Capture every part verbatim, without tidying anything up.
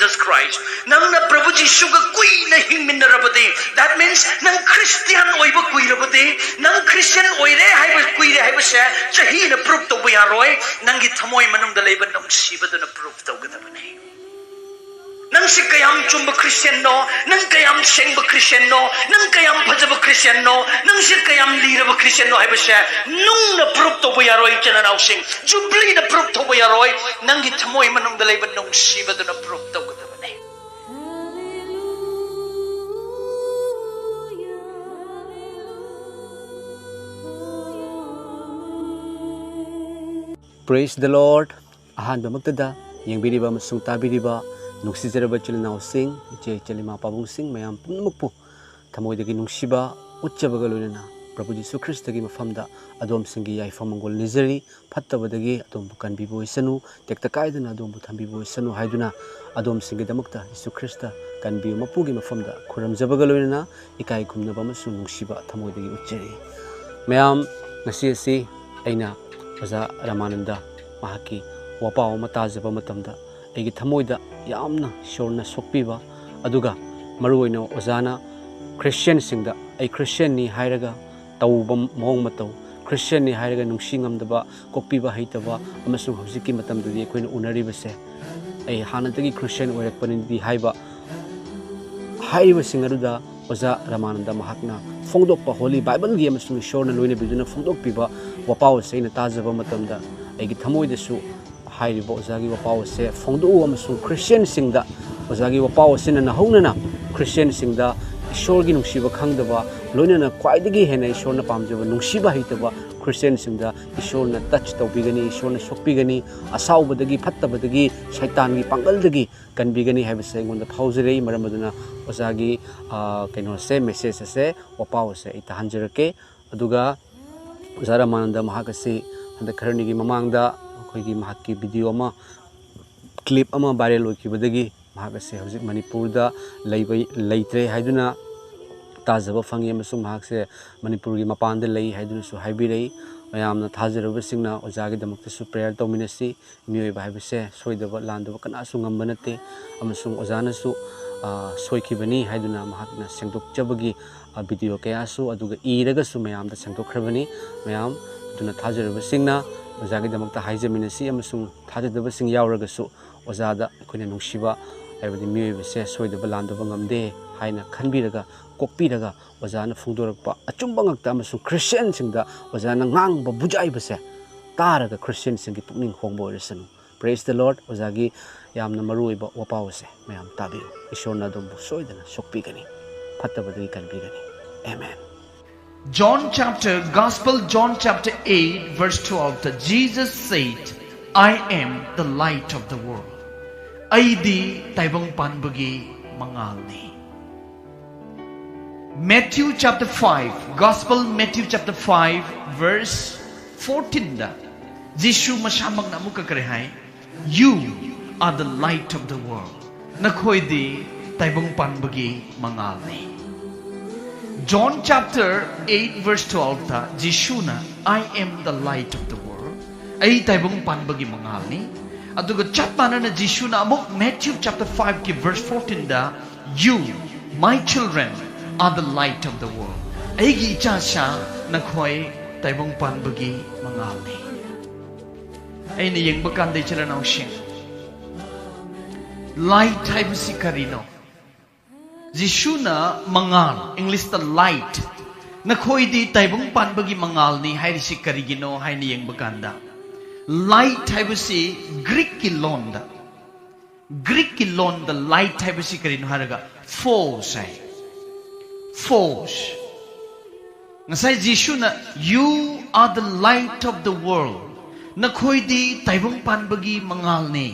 Jesus Christ, ꯅꯪꯅ ꯄ꯭ꯔꯚꯨ ꯖꯤꯁꯨꯒ ꯀꯨꯏꯅ ꯍꯤꯡꯃꯤꯟꯅꯔꯕꯗꯤ, that means ꯅꯪ ꯈ꯭ꯔꯤꯁꯇꯤꯌꯥꯟ ꯑꯣꯏꯕ ꯀꯨꯏꯔꯕꯗꯤ, ꯅꯪ ꯈ꯭ꯔꯤꯁꯇꯤꯌꯥꯟ ꯑꯣꯏꯔꯦ ꯍꯥꯏꯕ, ꯀꯨꯏꯔꯦ ꯍꯥꯏꯕꯁꯦ ꯆꯍꯤꯅ ꯄ꯭ꯔꯨꯐ ꯇꯧꯕ ꯌꯥꯔꯣꯏ, ꯅꯪꯒꯤ ꯊꯃꯣꯏ ꯃꯅꯨꯡꯗ ꯂꯩꯕ ꯅꯨꯡꯁꯤꯕꯗꯨꯅ ꯄ꯭ꯔꯨꯐ ꯇꯧꯒꯗꯕꯅꯤ꯫ ꯅꯪꯁꯤ ꯀꯌꯥꯝ ꯆꯨꯝꯕ ꯈ꯭ꯔꯤꯁꯇꯤꯌꯥꯟꯅꯣ, ꯅꯪ ꯀꯌꯥꯝ ꯁꯦꯡꯕ ꯈ꯭ꯔꯤꯁꯇꯤꯌꯥꯟꯅꯣ, ꯅꯪ ꯀꯌꯥꯝ ꯐꯖꯕ ꯈ꯭ꯔꯤꯁꯇꯤꯌꯥꯟꯅꯣ, ꯅꯪꯁꯤ ꯀꯌꯥꯝ ꯂꯤꯔꯕ ꯈ꯭ꯔꯤꯁꯇꯤꯌꯥꯟꯅꯣ ꯍꯥꯏꯕꯁꯦ ꯅꯨꯡꯅ ꯄ꯭ꯔꯨꯐ ꯇꯧꯕ ꯌꯥꯔꯣꯏ, ꯏꯆꯤꯟ ꯏꯅꯥꯎꯁꯤꯡ꯫ ꯖꯨꯕ꯭ꯂꯤꯅ ꯄ꯭ꯔꯨꯐ ꯇꯧꯕ ꯌꯥꯔꯣꯏ, ꯅꯪꯒꯤ ꯊꯃꯣꯏ ꯃꯅꯨꯡꯗ ꯂꯩꯕ ꯅꯨꯡꯁꯤꯕꯗꯨꯅ ꯄ꯭ꯔꯨꯐ ꯇꯧꯒꯗꯕꯅꯤ꯫ Praise the Lord. ꯑꯍꯥꯟꯕꯃꯛꯇꯗ ꯌꯦꯡꯕꯤꯔꯤꯕ ꯑꯃꯁꯨꯡ ꯇꯥꯕꯤꯔꯤꯕ ꯅꯨꯡꯁꯤꯖꯔꯕ ꯏꯆꯤꯜ ꯏꯅꯥꯎꯁꯤꯡ, ꯏꯆꯦ ꯏꯆꯜ, ꯏꯃꯥ ꯄꯥꯕꯨꯡꯁꯤꯡ ꯃꯌꯥꯝ ꯄꯨꯝꯅꯃꯛꯄꯨ ꯊꯃꯣꯏꯗꯒꯤ ꯅꯨꯡꯁꯤꯕ ꯎꯠꯆꯕꯒ ꯂꯣꯏꯅꯅ ꯄ꯭ꯔꯚꯨ ꯖꯤꯁꯨ ꯈ꯭ꯔꯤꯁꯇꯒꯤ ꯃꯐꯝꯗ ꯑꯗꯣꯝꯁꯤꯡꯒꯤ ꯌꯥꯏꯐ ꯃꯪꯒꯣꯜ ꯅꯤꯖꯔꯤ꯫ ꯐꯠꯇꯕꯗꯒꯤ ꯑꯗꯣꯝꯕꯨ ꯀꯟꯕꯤꯕ ꯑꯣꯏꯁꯅꯨ, ꯇꯦꯛꯇ ꯀꯥꯏꯗꯅ ꯑꯗꯣꯝꯕꯨ ꯊꯝꯕꯤꯕ ꯑꯣꯏꯁꯅꯨ ꯍꯥꯏꯗꯨꯅ ꯑꯗꯣꯝꯁꯤꯡꯒꯤꯗꯃꯛꯇ ꯖꯤꯁꯨ ꯈ꯭ꯔꯤꯁꯇ ꯀꯟꯕꯤꯌꯨ ꯃꯄꯨꯒꯤ ꯃꯐꯝꯗ ꯈꯨꯔꯨꯝꯖꯕꯒ ꯂꯣꯏꯅꯅ ꯏꯀꯥꯏ ꯈꯨꯝꯅꯕ ꯑꯃꯁꯨꯡ ꯅꯨꯡꯁꯤꯕ ꯊꯃꯣꯏꯗꯒꯤ ꯎꯠꯆꯔꯤ꯫ ꯃꯌꯥꯝ, ꯉꯁꯤ ꯑꯁꯤ ꯑꯩꯅ ꯑꯣꯖꯥ ꯔꯥꯃꯥꯅꯟꯗ ꯃꯍꯥꯛꯀꯤ ꯋꯥꯄꯥꯎ ꯑꯃ ꯇꯥꯖꯕ ꯃꯇꯝꯗ ꯑꯩꯒꯤ ꯊꯃꯣꯏꯗ ꯌꯥꯝꯅ ꯏꯁꯣꯔꯅ ꯁꯣꯛꯄꯤꯕ, ꯑꯗꯨꯒ ꯃꯔꯨꯑꯣꯏꯅ ꯑꯣꯖꯥꯅ ꯈ꯭ꯔꯤꯁꯇꯤꯌꯥꯟꯁꯤꯡꯗ, "ꯑꯩ ꯈ꯭ꯔꯤꯁꯇꯤꯌꯥꯟꯅꯤ" ꯍꯥꯏꯔꯒ ꯇꯧꯕ ꯃꯑꯣꯡ ꯃꯇꯧ, ꯈ꯭ꯔꯤꯁꯇꯤꯌꯥꯟꯅꯤ ꯍꯥꯏꯔꯒ ꯅꯨꯡꯁꯤ ꯉꯝꯗꯕ, ꯀꯣꯛꯄꯤꯕ ꯍꯩꯇꯕ, ꯑꯃꯁꯨꯡ ꯍꯧꯖꯤꯛꯀꯤ ꯃꯇꯝꯗꯗꯤ ꯑꯩꯈꯣꯏꯅ ꯎꯅꯔꯤꯕꯁꯦ, "ꯑꯩ ꯍꯥꯟꯅꯗꯒꯤ ꯈ꯭ꯔꯤꯁꯇꯤꯌꯥꯟ ꯑꯣꯏꯔꯛꯄꯅꯤꯗꯤ" ꯍꯥꯏꯕ, ꯍꯥꯏꯔꯤꯕꯁꯤꯡ ꯑꯗꯨꯗ ꯑꯣꯖꯥ ꯔꯥꯃꯥꯅꯟꯗ ꯃꯍꯥꯛꯅ ꯐꯣꯡꯗꯣꯛꯄ, ꯍꯣꯂꯤ ꯕꯥꯏꯕꯜꯒꯤ ꯑꯃꯁꯨꯡ ꯏꯁꯣꯔꯅ ꯂꯣꯏꯅꯕꯤꯗꯨꯅ ꯐꯣꯡꯗꯣꯛꯄꯤꯕ ꯋꯥꯄꯥꯎ ꯑꯁꯤ ꯑꯩꯅ ꯇꯥꯖꯕ ꯃꯇꯝꯗ ꯑꯩꯒꯤ ꯊꯃꯣꯏꯗꯁꯨ ꯍꯥꯏꯔꯤꯕ ꯑꯣꯖꯥꯒꯤ ꯋꯥꯄꯥꯎ ꯑꯁꯦ ꯐꯣꯡꯗꯣꯛꯎ ꯑꯃꯁꯨꯡ ꯈ꯭ꯔꯤꯁꯇꯤꯌꯥꯟꯁꯤꯡꯗ ꯑꯣꯖꯥꯒꯤ ꯋꯥꯄꯥꯎ ꯑꯁꯤꯅ ꯅꯍꯧꯅꯅ ꯈ꯭ꯔꯤꯁꯇꯤꯌꯥꯟꯁꯤꯡꯗ ꯏꯁꯣꯔꯒꯤ ꯅꯨꯡꯁꯤꯕ ꯈꯪꯗꯕ, ꯂꯣꯏꯅꯅ ꯈ꯭ꯋꯥꯏꯗꯒꯤ ꯍꯦꯟꯅ ꯏꯁꯣꯔꯅ ꯄꯥꯝꯖꯕ ꯅꯨꯡꯁꯤꯕ ꯍꯩꯇꯕ ꯈ꯭ꯔꯤꯁꯇꯤꯌꯥꯟꯁꯤꯡꯗ ꯏꯁꯣꯔꯅ ꯇꯆ ꯇꯧꯕꯤꯒꯅꯤ, ꯏꯁꯣꯔꯅ ꯁꯣꯛꯄꯤꯒꯅꯤ, ꯑꯁꯥꯎꯕꯗꯒꯤ, ꯐꯠꯇꯕꯗꯒꯤ, ꯁꯩꯇꯥꯟꯒꯤ ꯄꯥꯡꯒꯜꯗꯒꯤ ꯀꯟꯕꯤꯒꯅꯤ ꯍꯥꯏꯕꯁꯦ ꯑꯩꯉꯣꯟꯗ ꯐꯥꯎꯖꯔꯛꯏ꯫ ꯃꯔꯝ ꯑꯗꯨꯅ ꯑꯣꯖꯥꯒꯤ, ꯑ, ꯀꯩꯅꯣꯁꯦ, ꯃꯦꯁꯦꯖ ꯑꯁꯦ, ꯋꯥꯄꯥꯎ ꯑꯁꯦ ꯑꯩ ꯇꯥꯍꯟꯖꯔꯛꯀꯦ꯫ ꯑꯗꯨꯒ ꯑꯣꯖꯥ ꯔꯥꯃꯥꯅꯟꯗ ꯃꯍꯥꯛ ꯑꯁꯤ ꯍꯟꯗꯛ ꯈꯔꯅꯤꯒꯤ ꯃꯃꯥꯡꯗ ꯑꯩꯈꯣꯏꯒꯤ ꯃꯍꯥꯛꯀꯤ ꯚꯤꯗꯤꯑꯣ ꯑꯃ, ꯀ꯭ꯂꯤꯞ ꯑꯃ ꯚꯥꯏꯔꯦꯜ ꯑꯣꯏꯈꯤꯕꯗꯒꯤ ꯃꯍꯥꯛ ꯑꯁꯤ ꯍꯧꯖꯤꯛ ꯃꯅꯤꯄꯨꯔꯗ ꯂꯩꯕ, ꯂꯩꯇ꯭ꯔꯦ ꯍꯥꯏꯗꯨꯅ ꯇꯥꯖꯕ ꯐꯪꯉꯤ, ꯑꯃꯁꯨꯡ ꯃꯍꯥꯛꯁꯦ ꯃꯅꯤꯄꯨꯔꯒꯤ ꯃꯄꯥꯟꯗ ꯂꯩ ꯍꯥꯏꯗꯨꯅꯁꯨ ꯍꯥꯏꯕꯤꯔꯛꯏ꯫ ꯃꯌꯥꯝꯅ ꯊꯥꯖꯔꯕꯁꯤꯡꯅ ꯑꯣꯖꯥꯒꯤꯗꯃꯛꯇꯁꯨ prayer ꯇꯧꯃꯤꯟꯅꯁꯤ꯫ ꯃꯤꯑꯣꯏꯕ ꯍꯥꯏꯕꯁꯦ ꯁꯣꯏꯗꯕ ꯂꯥꯟꯗꯕ ꯀꯅꯥꯁꯨ ꯉꯝꯕ ꯅꯠꯇꯦ, ꯑꯃꯁꯨꯡ ꯑꯣꯖꯥꯅꯁꯨ, ꯑ, ꯁꯣꯏꯈꯤꯕꯅꯤ ꯍꯥꯏꯗꯨꯅ ꯃꯍꯥꯛꯅ ꯁꯦꯡꯗꯣꯛꯆꯕꯒꯤ, ꯑ, video ꯀꯌꯥꯁꯨ, ꯑꯗꯨꯒ ꯏꯔꯒꯁꯨ ꯃꯌꯥꯝꯗ ꯁꯦꯡꯗꯣꯛꯈ꯭ꯔꯕꯅꯤ꯫ ꯃꯌꯥꯝ ꯑꯗꯨꯅ ꯊꯥꯖꯔꯕꯁꯤꯡꯅ ꯑꯣꯖꯥꯒꯤꯗꯃꯛꯇ ꯍꯥꯏꯖꯃꯤꯟꯅꯁꯤ, ꯑꯃꯁꯨꯡ ꯊꯥꯖꯗꯕꯁꯤꯡ ꯌꯥꯎꯔꯒꯁꯨ ꯑꯣꯖꯥꯗ ꯑꯩꯈꯣꯏꯅ ꯅꯨꯡꯁꯤꯕ, ꯍꯥꯏꯕꯗꯤ ꯃꯤꯑꯣꯏꯕꯁꯦ ꯁꯣꯏꯗꯕ ꯂꯥꯟꯗꯕ ꯉꯝꯗꯦ ꯍꯥꯏꯅ ꯈꯟꯕꯤꯔꯒ, ꯀꯣꯛꯄꯤꯔꯒ, ꯑꯣꯖꯥꯅ ꯐꯣꯡꯗꯣꯔꯛꯄ ꯑꯆꯨꯝꯕ ꯉꯛꯇ ꯑꯃꯁꯨꯡ Christianꯁꯤꯡꯗ ꯑꯣꯖꯥꯅ ꯉꯥꯡꯕ ꯕꯨꯖꯥꯏꯕꯁꯦ ꯇꯥꯔꯒ Christianꯁꯤꯡꯒꯤ ꯄꯨꯛꯅꯤꯡ ꯍꯣꯡꯕ ꯑꯣꯏꯔꯁꯅꯨ꯫ Praise the Lord꯫ ꯑꯣꯖꯥꯒꯤ ꯌꯥꯝꯅ ꯃꯔꯨ ꯑꯣꯏꯕ ꯋꯥꯄꯥꯎ ꯑꯁꯦ ꯃꯌꯥꯝ ꯇꯥꯕꯤꯌꯨ꯫ ꯏꯁꯣꯔꯅ ꯑꯗꯣꯝꯕꯨ ꯁꯣꯏꯗꯅ ꯁꯣꯛꯄꯤꯒꯅꯤ, ꯐꯠꯇꯕꯗꯒꯤ ꯀꯟꯕꯤꯒꯅꯤ꯫ Amen꯫ John chapter, Gospel John chapter eight verse twelve, Jesus said, "I am the light of the world." ꯑꯩꯗꯤ ꯇꯥꯏꯕꯪ ꯄꯥꯟꯕꯒꯤ ꯃꯉꯥꯜꯅꯤ꯫ Matthew chapter five, Gospel Matthew chapter five verse fourteenꯗ ꯖꯤꯁꯨ ꯃꯁꯥꯃꯛꯅ ꯑꯃꯨꯛꯀ ꯀꯔꯤ ꯍꯥꯏ? "You are the light of the world." ꯅꯈꯣꯏꯗꯤ ꯇꯥꯏꯕꯪ ꯄꯥꯟꯕꯒꯤ ꯃꯉꯥꯜꯅꯤ꯫ John chapter eight verse twelveꯇ ꯖꯤꯁꯨꯅ, "I am the light of the world." ꯑꯩ ꯇꯥꯏꯕꯪ ꯄꯥꯟꯕꯒꯤ ꯃꯉꯥꯜꯅꯤ꯫ ꯑꯗꯨꯒ ꯆꯞ ꯃꯥꯟꯅꯅ ꯖꯤꯁꯨꯅ ꯑꯃꯨꯛ Matthew chapter fiveꯀꯤ verse fourteenꯗ, "You, my children, are the light of the world." ꯑꯩꯒꯤ ꯏꯆꯥꯁꯥ, ꯅꯈꯣꯏ ꯇꯥꯏꯕꯪ ꯄꯥꯟꯕꯒꯤ ꯃꯉꯥꯜꯅꯤ꯫ ꯑꯩꯅ ꯌꯦꯡꯕ ꯀꯥꯟꯗ, ꯏꯆꯤꯜ ꯏꯅꯥꯎꯁꯤꯡ, light ꯍꯥꯏꯕꯁꯤ ꯀꯔꯤꯅꯣ? ꯖꯤꯁꯨꯅ ꯃꯉꯥꯜ, Englishꯇ light, "ꯅꯈꯣꯏꯗꯤ ꯇꯥꯏꯕꯪ ꯄꯥꯟꯕꯒꯤ ꯃꯉꯥꯜꯅꯤ" ꯍꯥꯏꯔꯤꯁꯤ ꯀꯔꯤꯒꯤꯅꯣ ꯍꯥꯏꯅ ꯌꯦꯡꯕ ꯀꯥꯟꯗ, light ꯍꯥꯏꯕꯁꯤ Greekꯀꯤ ꯂꯣꯟꯗ, Greekꯀꯤ ꯂꯣꯟꯗ light ꯍꯥꯏꯕꯁꯤ ꯀꯔꯤꯅꯣ ꯍꯥꯏꯔꯒ, phos ꯍꯥꯏ꯫ Phos꯫ ꯉꯁꯥꯏ ꯖꯤꯁꯨꯅ, "You are the light of the world." ꯅꯈꯣꯏꯗꯤ ꯇꯥꯏꯕꯪ ꯄꯥꯟꯕꯒꯤ ꯃꯉꯥꯜꯅꯤ꯫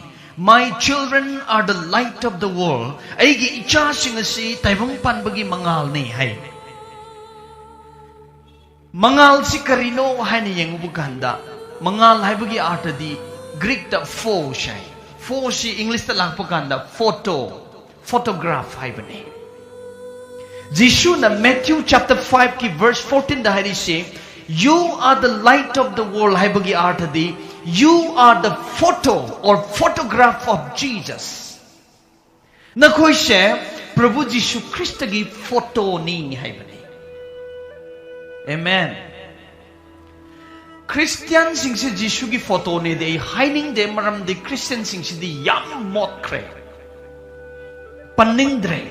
"My children are the light of the world." ꯑꯩꯒꯤ ꯏꯆꯥꯁꯤꯡ ꯑꯁꯤ ꯇꯥꯏꯕꯪ ꯄꯥꯟꯕꯒꯤ ꯃꯉꯥꯜꯅꯤ ꯍꯥꯏ꯫ ꯃꯉꯥꯜꯁꯤ ꯀꯔꯤꯅꯣ ꯍꯥꯏꯅ ꯌꯦꯡꯉꯨꯕ ꯀꯥꯟꯗ, ꯃꯉꯥꯜ ꯍꯥꯏꯕꯒꯤ ꯑꯥꯔꯊꯗꯤ Greekꯇ phos ꯍꯥꯏ꯫ Phosꯁꯤ Englishꯇ ꯂꯥꯛꯄ ꯀꯥꯟꯗ photo, photograph ꯍꯥꯏꯕꯅꯤ꯫ ꯖꯤꯁꯨꯅ Matthew chapter fiveꯀꯤ verse fourteenꯗ ꯍꯥꯏꯔꯤꯁꯤ, You are the light of the world ꯍꯥꯏꯕꯒꯤ ꯑꯥꯔꯊꯗꯤ, you are the photo or photograph of Jesus. ꯅꯈꯣꯏꯁꯦ ꯄ꯭ꯔꯚꯨ ꯖꯤꯁꯨ ꯈ꯭ꯔꯤꯁꯇꯒꯤ ꯐꯣꯇꯣꯅꯤ ꯍꯥꯏꯕꯅꯤ꯫ ꯑꯦꯃꯦꯟ꯫ ꯈ꯭ꯔꯤꯁꯇꯤꯌꯥꯟꯁꯤꯡꯁꯦ ꯖꯤꯁꯨꯒꯤ ꯐꯣꯇꯣꯅꯦꯗꯤ ꯑꯩ ꯍꯥꯏꯅꯤꯡꯗꯦ, ꯃꯔꯝꯗꯤ ꯈ꯭ꯔꯤꯁꯇꯤꯌꯥꯟꯁꯤꯡꯁꯤꯗꯤ ꯌꯥꯝ ꯃꯣꯠꯈ꯭ꯔꯦ, ꯄꯟꯅꯤꯡꯗ꯭ꯔꯦ꯫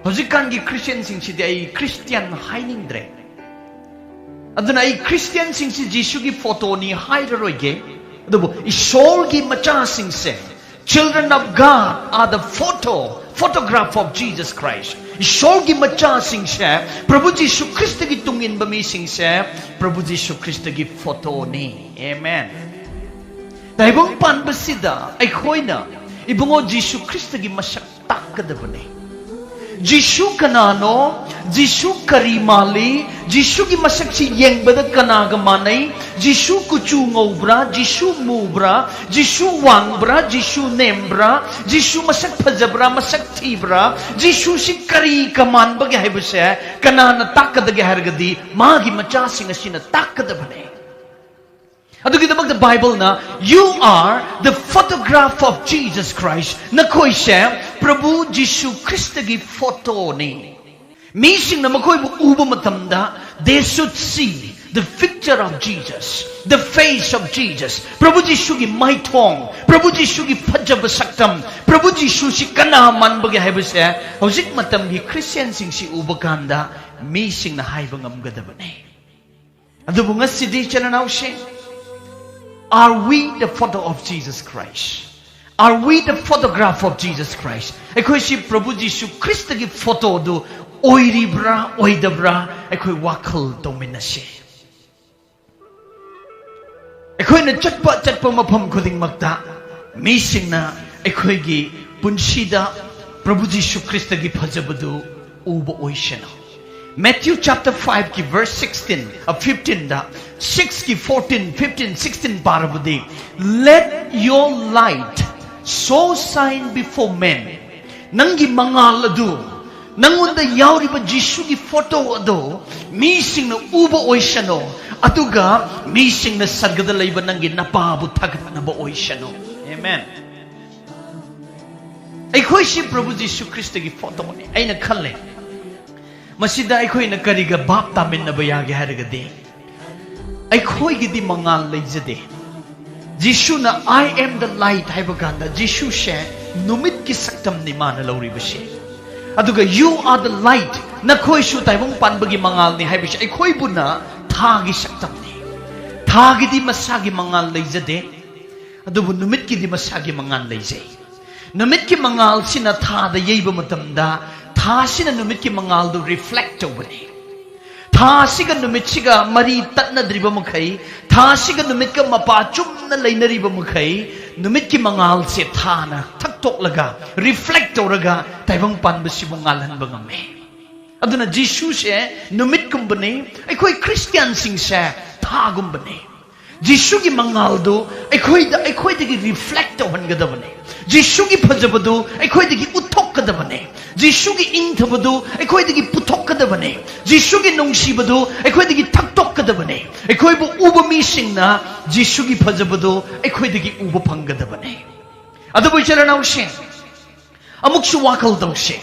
ꯍꯧꯖꯤꯛꯀꯥꯟꯒꯤ ꯈ꯭ꯔꯤꯁꯇꯤꯌꯥꯟꯁꯤꯡꯁꯤꯗꯤ ꯑꯩ ꯈ꯭ꯔꯤꯁꯇꯤꯌꯥꯟ ꯍꯥꯏꯅꯤꯡꯗ꯭ꯔꯦ꯫ ꯑꯗꯨꯅ ꯑꯩ ꯈ꯭ꯔꯤꯁꯇꯤꯌꯥꯟꯁꯤꯡꯁꯤ ꯖꯤꯁꯨꯒꯤ ꯐꯣꯇꯣꯅꯤ ꯍꯥꯏꯔꯔꯣꯏꯒꯦ꯫ ꯑꯗꯨꯕꯨ ꯏꯁꯣꯔꯒꯤ ꯃꯆꯥꯁꯤꯡꯁꯦ, children of God are the photo, photograph of Jesus Christ. ꯏꯁꯣꯔꯒꯤ ꯃꯆꯥꯁꯤꯡꯁꯦ, ꯄ꯭ꯔꯚꯨ ꯖꯤꯁꯨ ꯈ꯭ꯔꯤꯁꯇꯒꯤ ꯇꯨꯡ ꯏꯟꯕ ꯃꯤꯁꯤꯡꯁꯦ ꯄ꯭ꯔꯚꯨ ꯖꯤꯁꯨ ꯈ꯭ꯔꯤꯁꯇꯒꯤ ꯐꯣꯇꯣꯅꯤ꯫ ꯑꯦꯃꯦꯟ꯫ ꯇꯥꯏꯕꯪ ꯄꯥꯟꯕꯁꯤꯗ ꯑꯩꯈꯣꯏꯅ ꯏꯕꯨꯡꯉꯣ ꯖꯤꯁꯨ ꯈ꯭ꯔꯤꯁꯇꯒꯤ ꯃꯁꯛ ꯇꯥꯛꯀꯗꯕꯅꯤ꯫ ꯖꯤꯁꯨ ꯀꯅꯥꯅꯣ? ꯖꯤꯁꯨ ꯀꯔꯤ ꯃꯥꯜꯂꯤ? ꯖꯤꯁꯨꯒꯤ ꯃꯁꯛꯁꯤ ꯌꯦꯡꯕꯗ ꯀꯅꯥꯒ ꯃꯥꯟꯅꯩ? ꯖꯤꯁꯨ ꯀꯨꯆꯨ ꯉꯧꯕ꯭ꯔꯥ? ꯖꯤꯁꯨ ꯃꯨꯕ꯭ꯔꯥ? ꯖꯤꯁꯨ ꯋꯥꯡꯕ꯭ꯔꯥ? ꯖꯤꯁꯨ ꯅꯦꯝꯕ꯭ꯔꯥ? ꯖꯤꯁꯨ ꯃꯁꯛ ꯐꯖꯕ꯭ꯔꯥ? ꯃꯁꯛ ꯊꯤꯕ꯭ꯔꯥ? ꯖꯤꯁꯨꯁꯤ ꯀꯔꯤ ꯀꯃꯥꯟꯕꯒꯦ ꯍꯥꯏꯕꯁꯦ ꯀꯅꯥꯅ ꯇꯥꯛꯀꯗꯒꯦ ꯍꯥꯏꯔꯒꯗꯤ ꯃꯥꯒꯤ ꯃꯆꯥꯁꯤꯡ ꯑꯁꯤꯅ ꯇꯥꯛꯀꯗꯕꯅꯦ꯫ ꯑꯗꯨꯒꯤꯗꯃꯛꯇ ꯕꯥꯏꯕꯜꯅ, "You are the photograph of Jesus Christ." ꯅꯈꯣꯏꯁꯦ ꯄ꯭ꯔꯚꯨ ꯖꯤꯁꯨ ꯈ꯭ꯔꯤꯁꯇꯒꯤ ꯐꯣꯇꯣꯅꯤ꯫ ꯃꯤꯁꯤꯡꯅ ꯃꯈꯣꯏꯕꯨ ꯎꯕ ꯃꯇꯝꯗ, they should see the picture of Jesus, the face of Jesus. ꯄ꯭ꯔꯚꯨ ꯖꯤꯁꯨꯒꯤ ꯃꯥꯏꯊꯣꯡ, ꯄ꯭ꯔꯚꯨ ꯖꯤꯁꯨꯒꯤ ꯐꯖꯕ ꯁꯛꯇꯝ, ꯄ꯭ꯔꯚꯨ ꯖꯤꯁꯨꯁꯤ ꯀꯅꯥ ꯃꯥꯟꯕꯒꯦ ꯍꯥꯏꯕꯁꯦ ꯍꯧꯖꯤꯛ ꯃꯇꯝꯒꯤ ꯈ꯭ꯔꯤꯁꯇꯤꯌꯥꯟꯁꯤꯡꯁꯤ ꯎꯕ ꯀꯥꯟꯗ ꯃꯤꯁꯤꯡꯅ ꯍꯥꯏꯕ ꯉꯝꯒꯗꯕꯅꯦ꯫ ꯑꯗꯨꯕꯨ ꯉꯁꯤꯗꯤ ꯏꯆꯤꯟ ꯏꯅꯥꯎꯁꯤꯡ, are we the photo of Jesus Christ? Are we the photograph of Jesus Christ? ꯑꯩꯈꯣꯏꯁꯤ ꯄ꯭ꯔꯚꯨ ꯖꯤꯁꯨ ꯈ꯭ꯔꯤꯁꯇꯒꯤ ꯐꯣꯇꯣꯗꯨ ꯑꯣꯏꯔꯤꯕ꯭ꯔꯥ ꯑꯣꯏꯗꯕ꯭ꯔꯥ, ꯑꯩꯈꯣꯏ ꯋꯥꯈꯜ ꯇꯧꯃꯤꯟꯅꯁꯤ꯫ ꯑꯩꯈꯣꯏꯅ ꯆꯠꯄ ꯆꯠꯄ ꯃꯐꯝ ꯈꯨꯗꯤꯡꯃꯛꯇ ꯃꯤꯁꯤꯡꯅ ꯑꯩꯈꯣꯏꯒꯤ ꯄꯨꯟꯁꯤꯗ ꯄ꯭ꯔꯚꯨ ꯖꯤꯁꯨ ꯈ꯭ꯔꯤꯁꯇꯒꯤ ꯐꯖꯕꯗꯨ ꯎꯕ ꯑꯣꯏꯁꯅꯨ꯫ Matthew chapter five ꯀꯤ verse sixteen, ꯑ, fifteen ꯗ, six ꯀꯤ fourteen, fifteen, sixteen ꯄꯥꯔꯕꯗꯤ, "Let your light so shine before men." ꯅꯪꯒꯤ ꯃꯉꯥꯜ ꯑꯗꯨ ꯅꯪꯉꯣꯟꯗ ꯌꯥꯎꯔꯤꯕ ꯖꯤꯁꯨꯒꯤ ꯐꯣꯇꯣ ꯑꯗꯣ ꯃꯤꯁꯤꯡꯅ ꯎꯕ ꯑꯣꯏꯁꯅꯨ, ꯑꯗꯨꯒ ꯃꯤꯁꯤꯡꯅ ꯁꯔꯒꯗ ꯂꯩꯕ ꯅꯪꯒꯤ ꯅꯄꯥꯕꯨ ꯊꯥꯒꯠꯅꯕ ꯑꯣꯏꯁꯅꯨ꯫ ꯑꯦꯃꯦꯟ꯫ ꯑꯩꯈꯣꯏꯁꯤ ꯄ꯭ꯔꯚꯨ ꯖꯤꯁꯨ ꯈ꯭ꯔꯤꯁꯇꯒꯤ ꯐꯣꯇꯣꯅꯤ꯫ ꯑꯩꯅ ꯈꯜꯂꯦ, ꯃꯁꯤꯗ ꯑꯩꯈꯣꯏꯅ ꯀꯔꯤꯒ ꯚꯥꯞ ꯇꯥꯃꯤꯟꯅꯕ ꯌꯥꯒꯦ ꯍꯥꯏꯔꯒꯗꯤ, ꯑꯩꯈꯣꯏꯒꯤꯗꯤ ꯃꯉꯥꯜ ꯂꯩꯖꯗꯦ꯫ ꯖꯤꯁꯨꯅ "I am the light" ꯍꯥꯏꯕ ꯀꯥꯟꯗ, ꯖꯤꯁꯨꯁꯦ ꯅꯨꯃꯤꯠꯀꯤ ꯁꯛꯇꯝꯅꯤ ꯃꯥꯅ ꯂꯧꯔꯤꯕꯁꯦ꯫ ꯑꯗꯨꯒ "You are the light", ꯅꯈꯣꯏꯁꯨ ꯇꯥꯏꯕꯪ ꯄꯥꯟꯕꯒꯤ ꯃꯉꯥꯜꯅꯤ ꯍꯥꯏꯕꯁꯦ, ꯑꯩꯈꯣꯏꯕꯨꯅ ꯊꯥꯒꯤ ꯁꯛꯇꯝꯅꯤ꯫ ꯊꯥꯒꯤꯗꯤ ꯃꯁꯥꯒꯤ ꯃꯉꯥꯜ ꯂꯩꯖꯗꯦ, ꯑꯗꯨꯕꯨ ꯅꯨꯃꯤꯠꯀꯤꯗꯤ ꯃꯁꯥꯒꯤ ꯃꯉꯥꯜ ꯂꯩꯖꯩ꯫ ꯅꯨꯃꯤꯠꯀꯤ ꯃꯉꯥꯜꯁꯤꯅ ꯊꯥꯗ ꯌꯩꯕ ꯃꯇꯝꯗ, ꯊꯥꯁꯤꯅ ꯅꯨꯃꯤꯠꯀꯤ ꯃꯉꯥꯜꯗꯨ ꯔꯤꯐ꯭ꯂꯦꯛ ꯇꯧꯕꯅꯤ꯫ ꯊꯥꯁꯤꯒ ꯅꯨꯃꯤꯠꯁꯤꯒ ꯃꯔꯤ ꯇꯠꯅꯗ꯭ꯔꯤꯕ ꯃꯈꯩ, ꯊꯥꯁꯤꯒ ꯅꯨꯃꯤꯠꯀ ꯃꯄꯥ ꯆꯨꯝꯅ ꯂꯩꯅꯔꯤꯕ ꯃꯈꯩ, ꯅꯨꯃꯤꯠꯀꯤ ꯃꯉꯥꯜꯁꯦ ꯊꯥꯅ ꯊꯛꯇꯣꯛꯂꯒ, ꯔꯤꯐ꯭ꯂꯦꯛ ꯇꯧꯔꯒ ꯇꯥꯏꯕꯪ ꯄꯥꯟꯕꯁꯤꯕꯨ ꯉꯥꯜꯍꯟꯕ ꯉꯝꯃꯦ꯫ ꯑꯗꯨꯅ ꯖꯤꯁꯨꯁꯦ ꯅꯨꯃꯤꯠꯀꯨꯝꯕꯅꯤ, ꯑꯩꯈꯣꯏ ꯈ꯭ꯔꯤꯁꯇꯤꯌꯥꯟꯁꯤꯡꯁꯦ ꯊꯥꯒꯨꯝꯕꯅꯤ꯫ ꯖꯤꯁꯨꯒꯤ ꯃꯉꯥꯜꯗꯨ ꯑꯩꯈꯣꯏꯗ, ꯑꯩꯈꯣꯏꯗꯒꯤ ꯔꯤꯐ꯭ꯂꯦꯛ ꯇꯧꯍꯟꯒꯗꯕꯅꯤ꯫ ꯖꯤꯁꯨꯒꯤ ꯐꯖꯕꯗꯨ ꯑꯩꯈꯣꯏꯗꯒꯤ ꯎꯠꯊꯣꯛꯀꯗꯕꯅꯤ꯫ ꯖꯤꯁꯨꯒꯤ ꯏꯪꯊꯕꯗꯨ ꯑꯩꯈꯣꯏꯗꯒꯤ ꯄꯨꯊꯣꯛꯀꯗꯕꯅꯤ꯫ ꯖꯤꯁꯨꯒꯤ ꯅꯨꯡꯁꯤꯕꯗꯨ ꯑꯩꯈꯣꯏꯗꯒꯤ ꯊꯛꯇꯣꯛꯀꯗꯕꯅꯤ꯫ ꯑꯩꯈꯣꯏꯕꯨ ꯎꯕ ꯃꯤꯁꯤꯡꯅ ꯖꯤꯁꯨꯒꯤ ꯐꯖꯕꯗꯨ ꯑꯩꯈꯣꯏꯗꯒꯤ ꯎꯕ ꯐꯪꯒꯗꯕꯅꯤ꯫ ꯑꯗꯨꯕꯨ ꯏꯆꯤꯜ ꯏꯅꯥꯎꯁꯤꯡ, ꯑꯃꯨꯛꯁꯨ ꯋꯥꯈꯜ ꯇꯧꯁꯤ꯫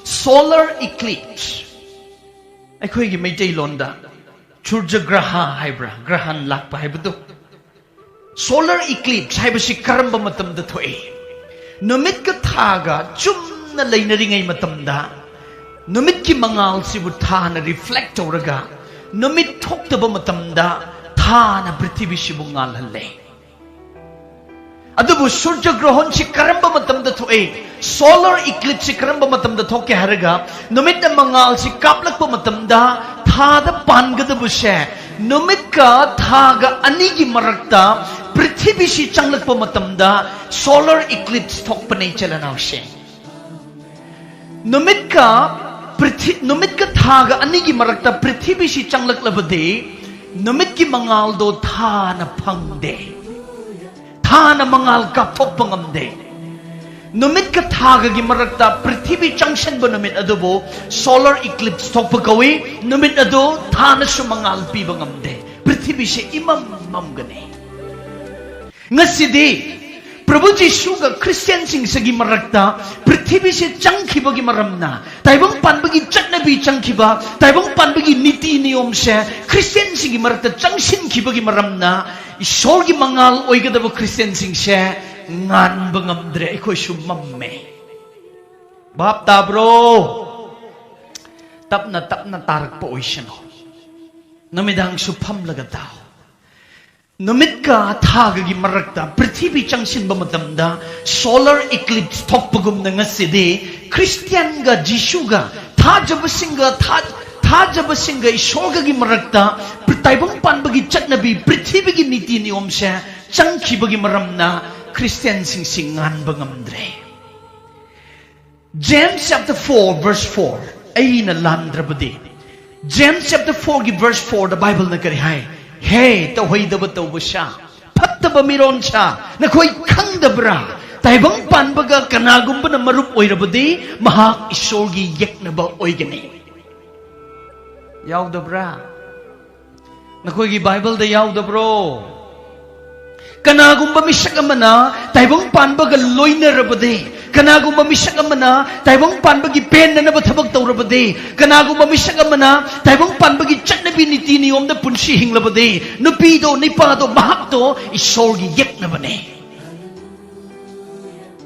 ꯁꯣꯂꯔ ꯏꯀ꯭ꯂꯤꯞꯁ, ꯑꯩꯈꯣꯏꯒꯤ ꯃꯩꯇꯩꯂꯣꯟꯗ ꯁꯨꯔꯖꯒ꯭ꯔꯍ ꯍꯥꯏꯕ꯭ꯔꯥ, ꯒ꯭ꯔꯍꯟ ꯂꯥꯛꯄ ꯍꯥꯏꯕꯗꯨ, ꯁꯣꯂꯔ ꯏꯀ꯭ꯂꯤꯞꯁ ꯍꯥꯏꯕꯁꯤ ꯀꯔꯝꯕ ꯃꯇꯝꯗ ꯊꯣꯛꯏ? ꯅꯨꯃꯤꯠꯀ ꯊꯥꯒ ꯆꯨꯝꯅ ꯂꯩꯅꯔꯤꯉꯩ ꯃꯇꯝꯗ, ꯅꯨꯃꯤꯠꯀꯤ ꯃꯉꯥꯜꯁꯤꯕꯨ ꯊꯥꯅ ꯔꯤꯐ꯭ꯂꯦꯛ ꯇꯧꯔꯒ, ꯅꯨꯃꯤꯠ ꯊꯣꯛꯇꯕ ꯃꯇꯝꯗ ꯊꯥꯅ ꯄ꯭ꯔꯤꯊꯤꯕꯤꯁꯤꯕꯨ ꯉꯥꯜꯍꯜꯂꯦ꯫ ꯑꯗꯨꯕꯨ ꯁꯨꯔꯖ ꯒ꯭ꯔꯍꯟꯁꯤ ꯀꯔꯝꯕ ꯃꯇꯝꯗ ꯊꯣꯛꯏ? ꯁꯣꯂꯔ ꯏꯀ꯭ꯂꯤꯞꯁꯁꯤ ꯀꯔꯝꯕ ꯃꯇꯝꯗ ꯊꯣꯛꯀꯦ ꯍꯥꯏꯔꯒ, ꯅꯨꯃꯤꯠꯅ ꯃꯉꯥꯜꯁꯤ ꯀꯥꯞꯂꯛꯄ ꯃꯇꯝꯗ, ꯊꯥꯗ ꯄꯥꯟꯒꯗꯕꯁꯦ, ꯅꯨꯃꯤꯠꯀ ꯊꯥꯒ ꯑꯅꯤꯒꯤ ꯃꯔꯛꯇ ꯄ꯭ꯔꯤꯊꯤꯕꯤꯁꯤ ꯆꯪꯂꯛꯄ ꯃꯇꯝꯗ ꯁꯣꯂꯔ ꯏꯀ꯭ꯂꯤꯞꯁ ꯊꯣꯛꯄꯅꯦ, ꯏꯆꯤꯜ ꯏꯅꯥꯎꯁꯤꯡ꯫ ꯅꯨꯃꯤꯠꯀ ꯄ꯭ꯔꯤꯊꯤ-, ꯅꯨꯃꯤꯠꯀ ꯊꯥꯒ ꯑꯅꯤꯒꯤ ꯃꯔꯛꯇ ꯄ꯭ꯔꯤꯊꯤꯕꯤꯁꯤ ꯆꯪꯂꯛꯂꯕꯗꯤ, ꯅꯨꯃꯤꯠꯀꯤ ꯃꯉꯥꯜꯗꯣ ꯊꯥꯅ ꯐꯪꯗꯦ, ꯊꯥꯅ ꯃꯉꯥꯜ ꯀꯥꯞꯊꯣꯛꯄ ꯉꯝꯗꯦ꯫ ꯅꯨꯃꯤꯠꯀ ꯊꯥꯒꯒꯤ ꯃꯔꯛꯇ ꯄ꯭ꯔꯤꯊꯤꯕꯤ ꯆꯪꯁꯤꯟꯕ ꯅꯨꯃꯤꯠ ꯑꯗꯨꯕꯨ solar eclipse ꯊꯣꯛꯄ ꯀꯧꯏ꯫ ꯅꯨꯃꯤꯠ ꯑꯗꯨ ꯊꯥꯅꯁꯨ ꯃꯉꯥꯜ ꯄꯤꯕ ꯉꯝꯗꯦ꯫ ꯄ꯭ꯔꯤꯊꯤꯕꯤꯁꯦ ꯏꯃꯝ ꯃꯝꯒꯅꯤ꯫ ꯉꯁꯤꯗꯤ ꯄ꯭ꯔꯚꯨ ꯖꯤꯁꯨꯒ ꯈ꯭ꯔꯤꯁꯇꯤꯌꯥꯟꯁꯤꯡꯁꯤꯒꯤ ꯃꯔꯛꯇ ꯄ꯭ꯔꯤꯊꯤꯕꯤꯁꯦ ꯆꯪꯈꯤꯕꯒꯤ ꯃꯔꯝꯅ, ꯇꯥꯏꯕꯪ ꯄꯥꯟꯕꯒꯤ ꯆꯠꯅꯕꯤ ꯆꯪꯈꯤꯕ, ꯇꯥꯏꯕꯪ ꯄꯥꯟꯕꯒꯤ ꯅꯤꯇꯤ ꯅꯤꯌꯣꯝꯁꯦ ꯈ꯭ꯔꯤꯁꯇꯤꯌꯥꯟꯁꯤꯡꯒꯤ ꯃꯔꯛꯇ ꯆꯪꯁꯤꯟꯈꯤꯕꯒꯤ ꯃꯔꯝꯅ, ꯏꯁꯣꯔꯒꯤ ꯃꯉꯥꯜ ꯑꯣꯏꯒꯗꯕ ꯈ꯭ꯔꯤꯁꯇꯤꯌꯥꯟꯁꯤꯡꯁꯦ ꯉꯥꯟꯕ ꯉꯝꯗ꯭ꯔꯦ꯫ ꯑꯩꯈꯣꯏꯁꯨ ꯃꯝꯃꯦ꯫ ꯚꯥꯞ ꯇꯥꯕ꯭ꯔꯣ? ꯇꯞꯅ ꯇꯞꯅ ꯇꯥꯔꯛꯄ ꯑꯣꯏꯁꯅꯨ꯫ ꯅꯨꯃꯤꯗꯥꯡꯁꯨ ꯐꯝꯂꯒ ꯇꯥꯎ꯫ ꯅꯨꯃꯤꯠꯀ ꯊꯥꯒꯒꯤ ꯃꯔꯛꯇ ꯄ꯭ꯔꯤꯊꯤꯕꯤ ꯆꯪꯁꯤꯟꯕ ꯃꯇꯝꯗ solar eclipse ꯊꯣꯛꯄꯒꯨꯝꯅ, ꯉꯁꯤꯗꯤ ꯈ꯭ꯔꯤꯁꯇꯤꯌꯥꯟꯒ ꯖꯤꯁꯨꯒ, ꯊꯥꯖꯕꯁꯤꯡꯒ, ꯊꯥ-, ꯊꯥꯖꯕꯁꯤꯡꯒ ꯏꯁꯣꯔꯒꯒꯤ ꯃꯔꯛꯇ ꯄ꯭ꯔ-, ꯇꯥꯏꯕꯪ ꯄꯥꯟꯕꯒꯤ ꯆꯠꯅꯕꯤ, ꯄ꯭ꯔꯤꯊꯤꯕꯤꯒꯤ ꯅꯤꯇꯤ ꯅꯤꯌꯣꯝꯁꯦ ꯆꯪꯈꯤꯕꯒꯤ ꯃꯔꯝꯅ ꯈ꯭ꯔꯤꯁꯇꯤꯌꯥꯟꯁꯤꯡꯁꯤ ꯉꯥꯟꯕ ꯉꯝꯗ꯭ꯔꯦ꯫ James chapter four verse four, ꯑꯩꯅ ꯂꯥꯟꯗ꯭ꯔꯕꯗꯤ, James chapter fourꯒꯤ verse fourꯗ ꯕꯥꯏꯕꯜꯅ ꯀꯔꯤ ꯍꯥꯏ? ꯍꯦ, ꯇꯧꯍꯩꯗꯕ ꯇꯧꯕ ꯁꯥ, ꯐꯠꯇꯕ ꯃꯤꯔꯣꯟ ꯁꯥ, ꯅꯈꯣꯏ ꯈꯪꯗꯕ꯭ꯔꯥ? ꯇꯥꯏꯕꯪ ꯄꯥꯟꯕꯒ ꯀꯅꯥꯒꯨꯝꯕꯅ ꯃꯔꯨꯞ ꯑꯣꯏꯔꯕꯗꯤ, ꯃꯍꯥꯛ ꯏꯁꯣꯔꯒꯤ ꯌꯦꯛꯅꯕ ꯑꯣꯏꯒꯅꯤ꯫ ꯌꯥꯎꯗꯕ꯭ꯔꯥ? ꯅꯈꯣꯏꯒꯤ ꯕꯥꯏꯕꯜꯗ ꯌꯥꯎꯗꯕ꯭ꯔꯣ? ꯀꯅꯥꯒꯨꯝꯕ ꯃꯤꯁꯛ ꯑꯃꯅ ꯇꯥꯏꯕꯪ ꯄꯥꯟꯕꯒ ꯂꯣꯏꯅꯔꯕꯗꯤ, ꯀꯅꯥꯒꯨꯝꯕ ꯃꯤꯁꯛ ꯑꯃꯅ ꯇꯥꯏꯕꯪ ꯄꯥꯟꯕꯒꯤ ꯄꯦꯟꯅꯅꯕ ꯊꯕꯛ ꯇꯧꯔꯕꯗꯤ, ꯀꯅꯥꯒꯨꯝꯕ ꯃꯤꯁꯛ ꯑꯃꯅ ꯇꯥꯏꯕꯪ ꯄꯥꯟꯕꯒꯤ ꯆꯠꯅꯕꯤ ꯅꯤꯇꯤ ꯅꯤꯌꯣꯝꯗ ꯄꯨꯟꯁꯤ ꯍꯤꯡꯂꯕꯗꯤ, ꯅꯨꯄꯤꯗꯣ ꯅꯤꯄꯥꯗꯣ ꯃꯍꯥꯛꯇꯣ ꯏꯁꯣꯔꯒꯤ ꯌꯦꯛꯅꯕꯅꯦ꯫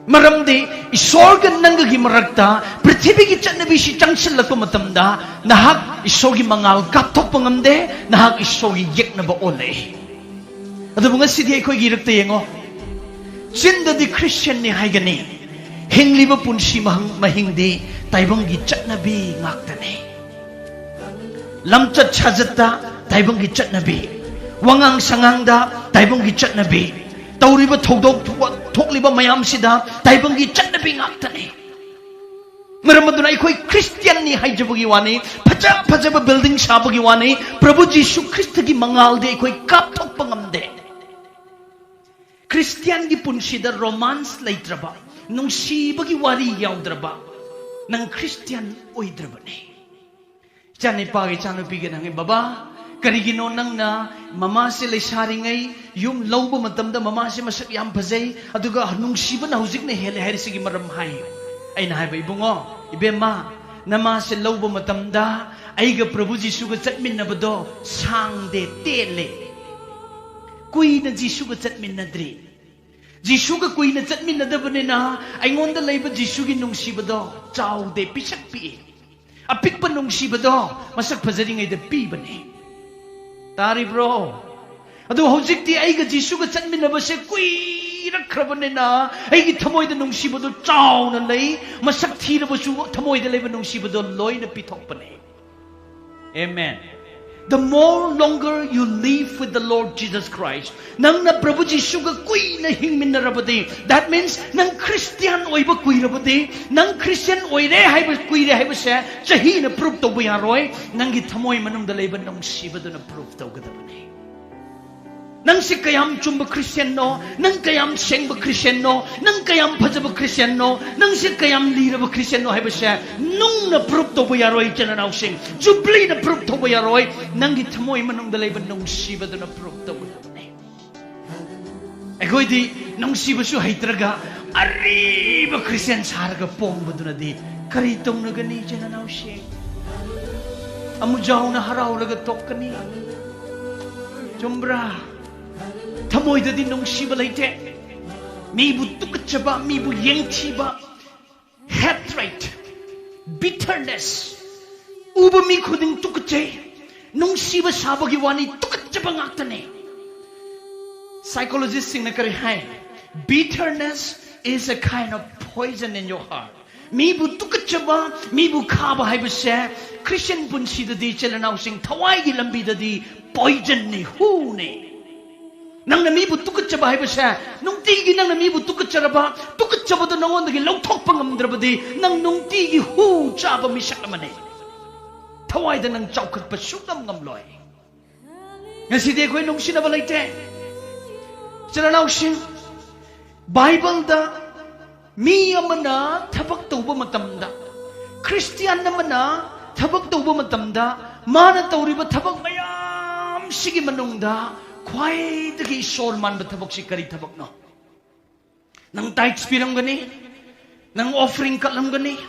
ꯃꯔꯝꯗꯤ ꯏꯁꯣꯔꯒ ꯅꯪꯒꯒꯤ ꯃꯔꯛꯇ ꯄ꯭ꯔꯤꯊꯤꯕꯤꯒꯤ ꯆꯠꯅꯕꯤꯁꯤ ꯆꯪꯁꯤꯜꯂꯛꯄ ꯃꯇꯝꯗ, ꯅꯍꯥꯛ ꯏꯁꯣꯔꯒꯤ ꯃꯉꯥꯜ ꯀꯥꯞꯊꯣꯛꯄ ꯉꯝꯗꯦ, ꯅꯍꯥꯛ ꯏꯁꯣꯔꯒꯤ ꯌꯦꯛꯅꯕ ꯑꯣꯜꯂꯛꯏ꯫ ꯑꯗꯨꯕꯨ ꯉꯁꯤꯗꯤ ꯑꯩꯈꯣꯏꯒꯤ ꯏꯔꯛꯇ ꯌꯦꯡꯉꯣ, ꯆꯤꯟꯗꯗꯤ ꯈ꯭ꯔꯤꯁꯇꯤꯌꯥꯟꯅꯤ ꯍꯥꯏꯒꯅꯤ, ꯍꯤꯡꯂꯤꯕ ꯄꯨꯟꯁꯤ ꯃꯍꯪ-, ꯃꯍꯤꯡꯗꯤ ꯇꯥꯏꯕꯪꯒꯤ ꯆꯠꯅꯕꯤ ꯉꯥꯛꯇꯅꯤ꯫ ꯂꯝꯆꯠ ꯁꯥꯖꯠꯇ ꯇꯥꯏꯕꯪꯒꯤ ꯆꯠꯅꯕꯤ, ꯋꯥꯉꯥꯡ ꯁꯉꯥꯡꯗ ꯇꯥꯏꯕꯪꯒꯤ ꯆꯠꯅꯕꯤ, ꯇꯧꯔꯤꯕ ꯊꯧꯗꯣꯛ ꯊꯣꯛꯂꯤꯕ ꯃꯌꯥꯝꯁꯤꯗ ꯇꯥꯏꯕꯪꯒꯤ ꯆꯠꯅꯕꯤ ꯉꯥꯛꯇꯅꯤ꯫ ꯃꯔꯝ ꯑꯗꯨꯅ ꯑꯩꯈꯣꯏ ꯈ꯭ꯔꯤꯁꯇꯤꯌꯥꯟꯅꯤ ꯍꯥꯏꯖꯕꯒꯤ ꯋꯥꯅꯤ, ꯐꯖ ꯐꯖꯕ ꯕꯤꯜꯗꯤꯡ ꯁꯥꯕꯒꯤ ꯋꯥꯅꯤ, ꯄ꯭ꯔꯚꯨ ꯖꯤꯁꯨ ꯈ꯭ꯔꯤꯁꯇꯒꯤ ꯃꯉꯥꯜꯗꯤ ꯑꯩꯈꯣꯏ ꯀꯥꯞꯊꯣꯛꯄ ꯉꯝꯗꯦ꯫ ꯈ꯭ꯔꯤꯁꯇꯤꯌꯥꯟꯒꯤ ꯄꯨꯟꯁꯤꯗ ꯔꯣꯃꯥꯟꯁ ꯂꯩꯇ꯭ꯔꯕ, ꯅꯨꯡꯁꯤꯕꯒꯤ ꯋꯥꯔꯤ ꯌꯥꯎꯗ꯭ꯔꯕ ꯅꯪ ꯈ꯭ꯔꯤꯁꯇꯤꯌꯥꯟ ꯑꯣꯏꯗ꯭ꯔꯕꯅꯦ꯫ ꯏꯆꯥꯅꯤꯄꯥꯒ ꯏꯆꯥꯅꯨꯄꯤꯒꯅ ꯍꯪꯉꯦ, "ꯕꯕꯥ, ꯀꯔꯤꯒꯤꯅꯣ ꯅꯪꯅ ꯃꯃꯥꯁꯦ ꯂꯩꯁꯥꯔꯤꯉꯩ ꯌꯨꯝ ꯂꯧꯕ ꯃꯇꯝꯗ ꯃꯃꯥꯁꯦ ꯃꯁꯛ ꯌꯥꯝ ꯐꯖꯩ, ꯑꯗꯨꯒ ꯅꯨꯡꯁꯤꯕꯅ ꯍꯧꯖꯤꯛꯅ ꯍꯦꯜꯂꯦ ꯍꯥꯏꯔꯤꯁꯤꯒꯤ ꯃꯔꯝ ꯍꯥꯏꯌꯨ?" ꯑꯩꯅ ꯍꯥꯏꯕ, "ꯏꯕꯨꯡꯉꯣ, ꯏꯕꯦꯝꯃ, ꯅꯃꯥꯁꯦ ꯂꯧꯕ ꯃꯇꯝꯗ ꯑꯩꯒ ꯄ꯭ꯔꯚꯨ ꯖꯤꯁꯨꯒ ꯆꯠꯃꯤꯟꯅꯕꯗꯣ ꯁꯥꯡꯗꯦ, ꯇꯦꯜꯂꯦ꯫ ꯀꯨꯏꯅ ꯖꯤꯁꯨꯒ ꯆꯠꯃꯤꯟꯅꯗ꯭ꯔꯤ꯫ ꯖꯤꯁꯨꯒ ꯀꯨꯏꯅ ꯆꯠꯃꯤꯟꯅꯗꯕꯅꯤꯅ ꯑꯩꯉꯣꯟꯗ ꯂꯩꯕ ꯖꯤꯁꯨꯒꯤ ꯅꯨꯡꯁꯤꯕꯗꯣ ꯆꯥꯎꯗꯦ, ꯄꯤꯁꯛ ꯄꯤꯛꯏ꯫ ꯑꯄꯤꯛꯄ ꯅꯨꯡꯁꯤꯕꯗꯣ ꯃꯁꯛ ꯐꯖꯔꯤꯉꯩꯗ ꯄꯤꯕꯅꯦ꯫" ꯇꯥꯔꯤꯕ꯭ꯔꯣ? ꯑꯗꯨ ꯍꯧꯖꯤꯛꯇꯤ ꯑꯩꯒ ꯖꯤꯁꯨꯒ ꯆꯠꯃꯤꯟꯅꯕꯁꯦ ꯀꯨꯏꯔꯛꯈ꯭ꯔꯕꯅꯤꯅ ꯑꯩꯒꯤ ꯊꯃꯣꯏꯗ ꯅꯨꯡꯁꯤꯕꯗꯣ ꯆꯥꯎꯅ ꯂꯩ꯫ ꯃꯁꯛ ꯊꯤꯔꯕꯁꯨ ꯊꯃꯣꯏꯗ ꯂꯩꯕ ꯅꯨꯡꯁꯤꯕꯗꯣ ꯂꯣꯏꯅ ꯄꯤꯊꯣꯛꯄꯅꯦ꯫ Amen. The more longer you live with the Lord Jesus Christ, ꯅꯪꯅ ꯄ꯭ꯔꯚꯨ ꯖꯤꯁꯨꯒ ꯀꯨꯏꯅ ꯍꯤꯡꯃꯤꯟꯅꯔꯕꯗꯤ, that means ꯅꯪ ꯈ꯭ꯔꯤꯁꯇꯤꯌꯥꯟ ꯑꯣꯏꯕ ꯀꯨꯏꯔꯕꯗꯤ, ꯅꯪ ꯈ꯭ꯔꯤꯁꯇꯤꯌꯥꯟ ꯑꯣꯏꯔꯦ ꯍꯥꯏꯕ, ꯀꯨꯏꯔꯦ ꯍꯥꯏꯕꯁꯦ ꯆꯍꯤꯅ ꯄ꯭ꯔꯨꯐ ꯇꯧꯕ ꯌꯥꯔꯣꯏ, ꯅꯪꯒꯤ ꯊꯃꯣꯏ ꯃꯅꯨꯡꯗ ꯂꯩꯕ ꯅꯨꯡꯁꯤꯕꯗꯨꯅ ꯄ꯭ꯔꯨꯐ ꯇꯧꯒꯗꯕꯅꯤ꯫ ꯅꯪꯁꯦ ꯀꯌꯥꯝ ꯆꯨꯝꯕ ꯈ꯭ꯔꯤꯁꯇꯤꯌꯥꯟꯅꯣ, ꯅꯪ ꯀꯌꯥꯝ ꯁꯦꯡꯕ ꯈ꯭ꯔꯤꯁꯇꯤꯌꯥꯟꯅꯣ, ꯅꯪ ꯀꯌꯥꯝ ꯐꯖꯕ ꯈ꯭ꯔꯤꯁꯇꯤꯌꯥꯟꯅꯣ, ꯅꯪꯁꯦ ꯀꯌꯥꯝ ꯂꯤꯔꯕ ꯈ꯭ꯔꯤꯁꯇꯤꯌꯥꯟꯅꯣ ꯍꯥꯏꯕꯁꯦ ꯅꯨꯡꯅ ꯄ꯭ꯔꯨꯐ ꯇꯧꯕ ꯌꯥꯔꯣꯏ, ꯏꯆꯤꯜ ꯏꯅꯥꯎꯁꯤꯡ꯫ ꯖꯨꯕ꯭ꯂꯤꯅ ꯄ꯭ꯔꯨꯐ ꯇꯧꯕ ꯌꯥꯔꯣꯏ, ꯅꯪꯒꯤ ꯊꯃꯣꯏ ꯃꯅꯨꯡꯗ ꯂꯩꯕ ꯅꯨꯡꯁꯤꯕꯗꯨꯅ ꯄ꯭ꯔꯨꯐ ꯇꯧꯒꯗꯕꯅꯤ꯫ ꯑꯩꯈꯣꯏꯗꯤ ꯅꯨꯡꯁꯤꯕꯁꯨ ꯍꯩꯇ꯭ꯔꯒ ꯑꯔꯤꯕ ꯈ꯭ꯔꯤꯁꯇꯤꯌꯥꯟ ꯁꯥꯔꯒ ꯄꯣꯡꯕꯗꯨꯅꯗꯤ ꯀꯔꯤ ꯇꯧꯅꯒꯅꯤ, ꯏꯆꯤꯜ ꯏꯅꯥꯎꯁꯤꯡ? ꯑꯃꯨꯖꯥꯎꯅ ꯍꯔꯥꯎꯔꯒ ꯇꯣꯛꯀꯅꯤ꯫ ꯆꯨꯝꯕ꯭ꯔꯥ? ꯊꯃꯣꯏꯗꯗꯤ ꯅꯨꯡꯁꯤꯕ ꯂꯩꯇꯦ꯫ ꯃꯤꯕꯨ ꯇꯨꯀꯠꯆꯕ, ꯃꯤꯕꯨ ꯌꯦꯡꯊꯤꯕ, hatred, bitterness, ꯎꯕ ꯃꯤ ꯈꯨꯗꯤꯡ ꯇꯨꯀꯠꯆꯩ꯫ ꯅꯨꯡꯁꯤꯕ ꯁꯥꯕꯒꯤ ꯋꯥꯅꯤ, ꯇꯨꯀꯠꯆꯕ ꯉꯥꯛꯇꯅꯦ꯫ ꯁꯥꯏꯀꯣꯂꯣꯖꯤꯁꯁꯤꯡꯅ ꯀꯔꯤ ꯍꯥꯏ? Bitterness is a kind of poison in your heart. ꯃꯤꯕꯨ ꯇꯨꯀꯠꯆꯕ, ꯃꯤꯕꯨ ꯈꯥꯕ ꯍꯥꯏꯕꯁꯦ ꯈ꯭ꯔꯤꯁꯇꯤꯌꯥꯟ ꯄꯨꯟꯁꯤꯗꯗꯤ, ꯏꯆꯤꯜ ꯏꯅꯥꯎꯁꯤꯡ, ꯊꯋꯥꯏꯒꯤ ꯂꯝꯕꯤꯗꯗꯤ ꯄꯣꯏꯖꯟꯅꯤ, ꯍꯨꯅꯤ꯫ ꯅꯪꯅ ꯃꯤꯕꯨ ꯇꯨꯀꯠꯆꯕ ꯍꯥꯏꯕꯁꯦ, ꯅꯨꯡꯇꯤꯒꯤ ꯅꯪꯅ ꯃꯤꯕꯨ ꯇꯨꯀꯠꯆꯔꯕ, ꯇꯨꯀꯠꯆꯕꯗꯨ ꯅꯉꯣꯟꯗꯒꯤ ꯂꯧꯊꯣꯛꯄ ꯉꯝꯗ꯭ꯔꯕꯗꯤ, ꯅꯪ ꯅꯨꯡꯇꯤꯒꯤ ꯍꯨ ꯆꯥꯕ ꯃꯤꯁꯛ ꯑꯃꯅꯤ꯫ ꯊꯋꯥꯏꯗ ꯅꯪ ꯆꯥꯎꯈꯠꯄ ꯁꯨꯡꯉꯝ ꯉꯝꯂꯣꯏ꯫ ꯉꯁꯤꯗꯤ ꯑꯩꯈꯣꯏ ꯅꯨꯡꯁꯤꯅꯕ ꯂꯩꯇꯦ꯫ ꯏꯆꯤꯜ ꯏꯅꯥꯎꯁꯤꯡ, ꯕꯥꯏꯕꯜꯗ ꯃꯤ ꯑꯃꯅ ꯊꯕꯛ ꯇꯧꯕ ꯃꯇꯝꯗ, ꯈ꯭ꯔꯤꯁꯇꯤꯌꯥꯟ ꯑꯃꯅ ꯊꯕꯛ ꯇꯧꯕ ꯃꯇꯝꯗ, ꯃꯥꯅ ꯇꯧꯔꯤꯕ ꯊꯕꯛ ꯃꯌꯥꯝꯁꯤꯒꯤ ꯃꯅꯨꯡꯗ ꯈ꯭ꯋꯥꯏꯗꯒꯤ ꯏꯁꯣꯔ ꯃꯥꯟꯕ ꯊꯕꯛꯁꯤ ꯀꯔꯤ ꯊꯕꯛꯅꯣ? ꯅꯪ tithes ꯄꯤꯔꯝꯒꯅꯤ, ꯅꯪ offering ꯀꯠꯂꯝꯒꯅꯤ,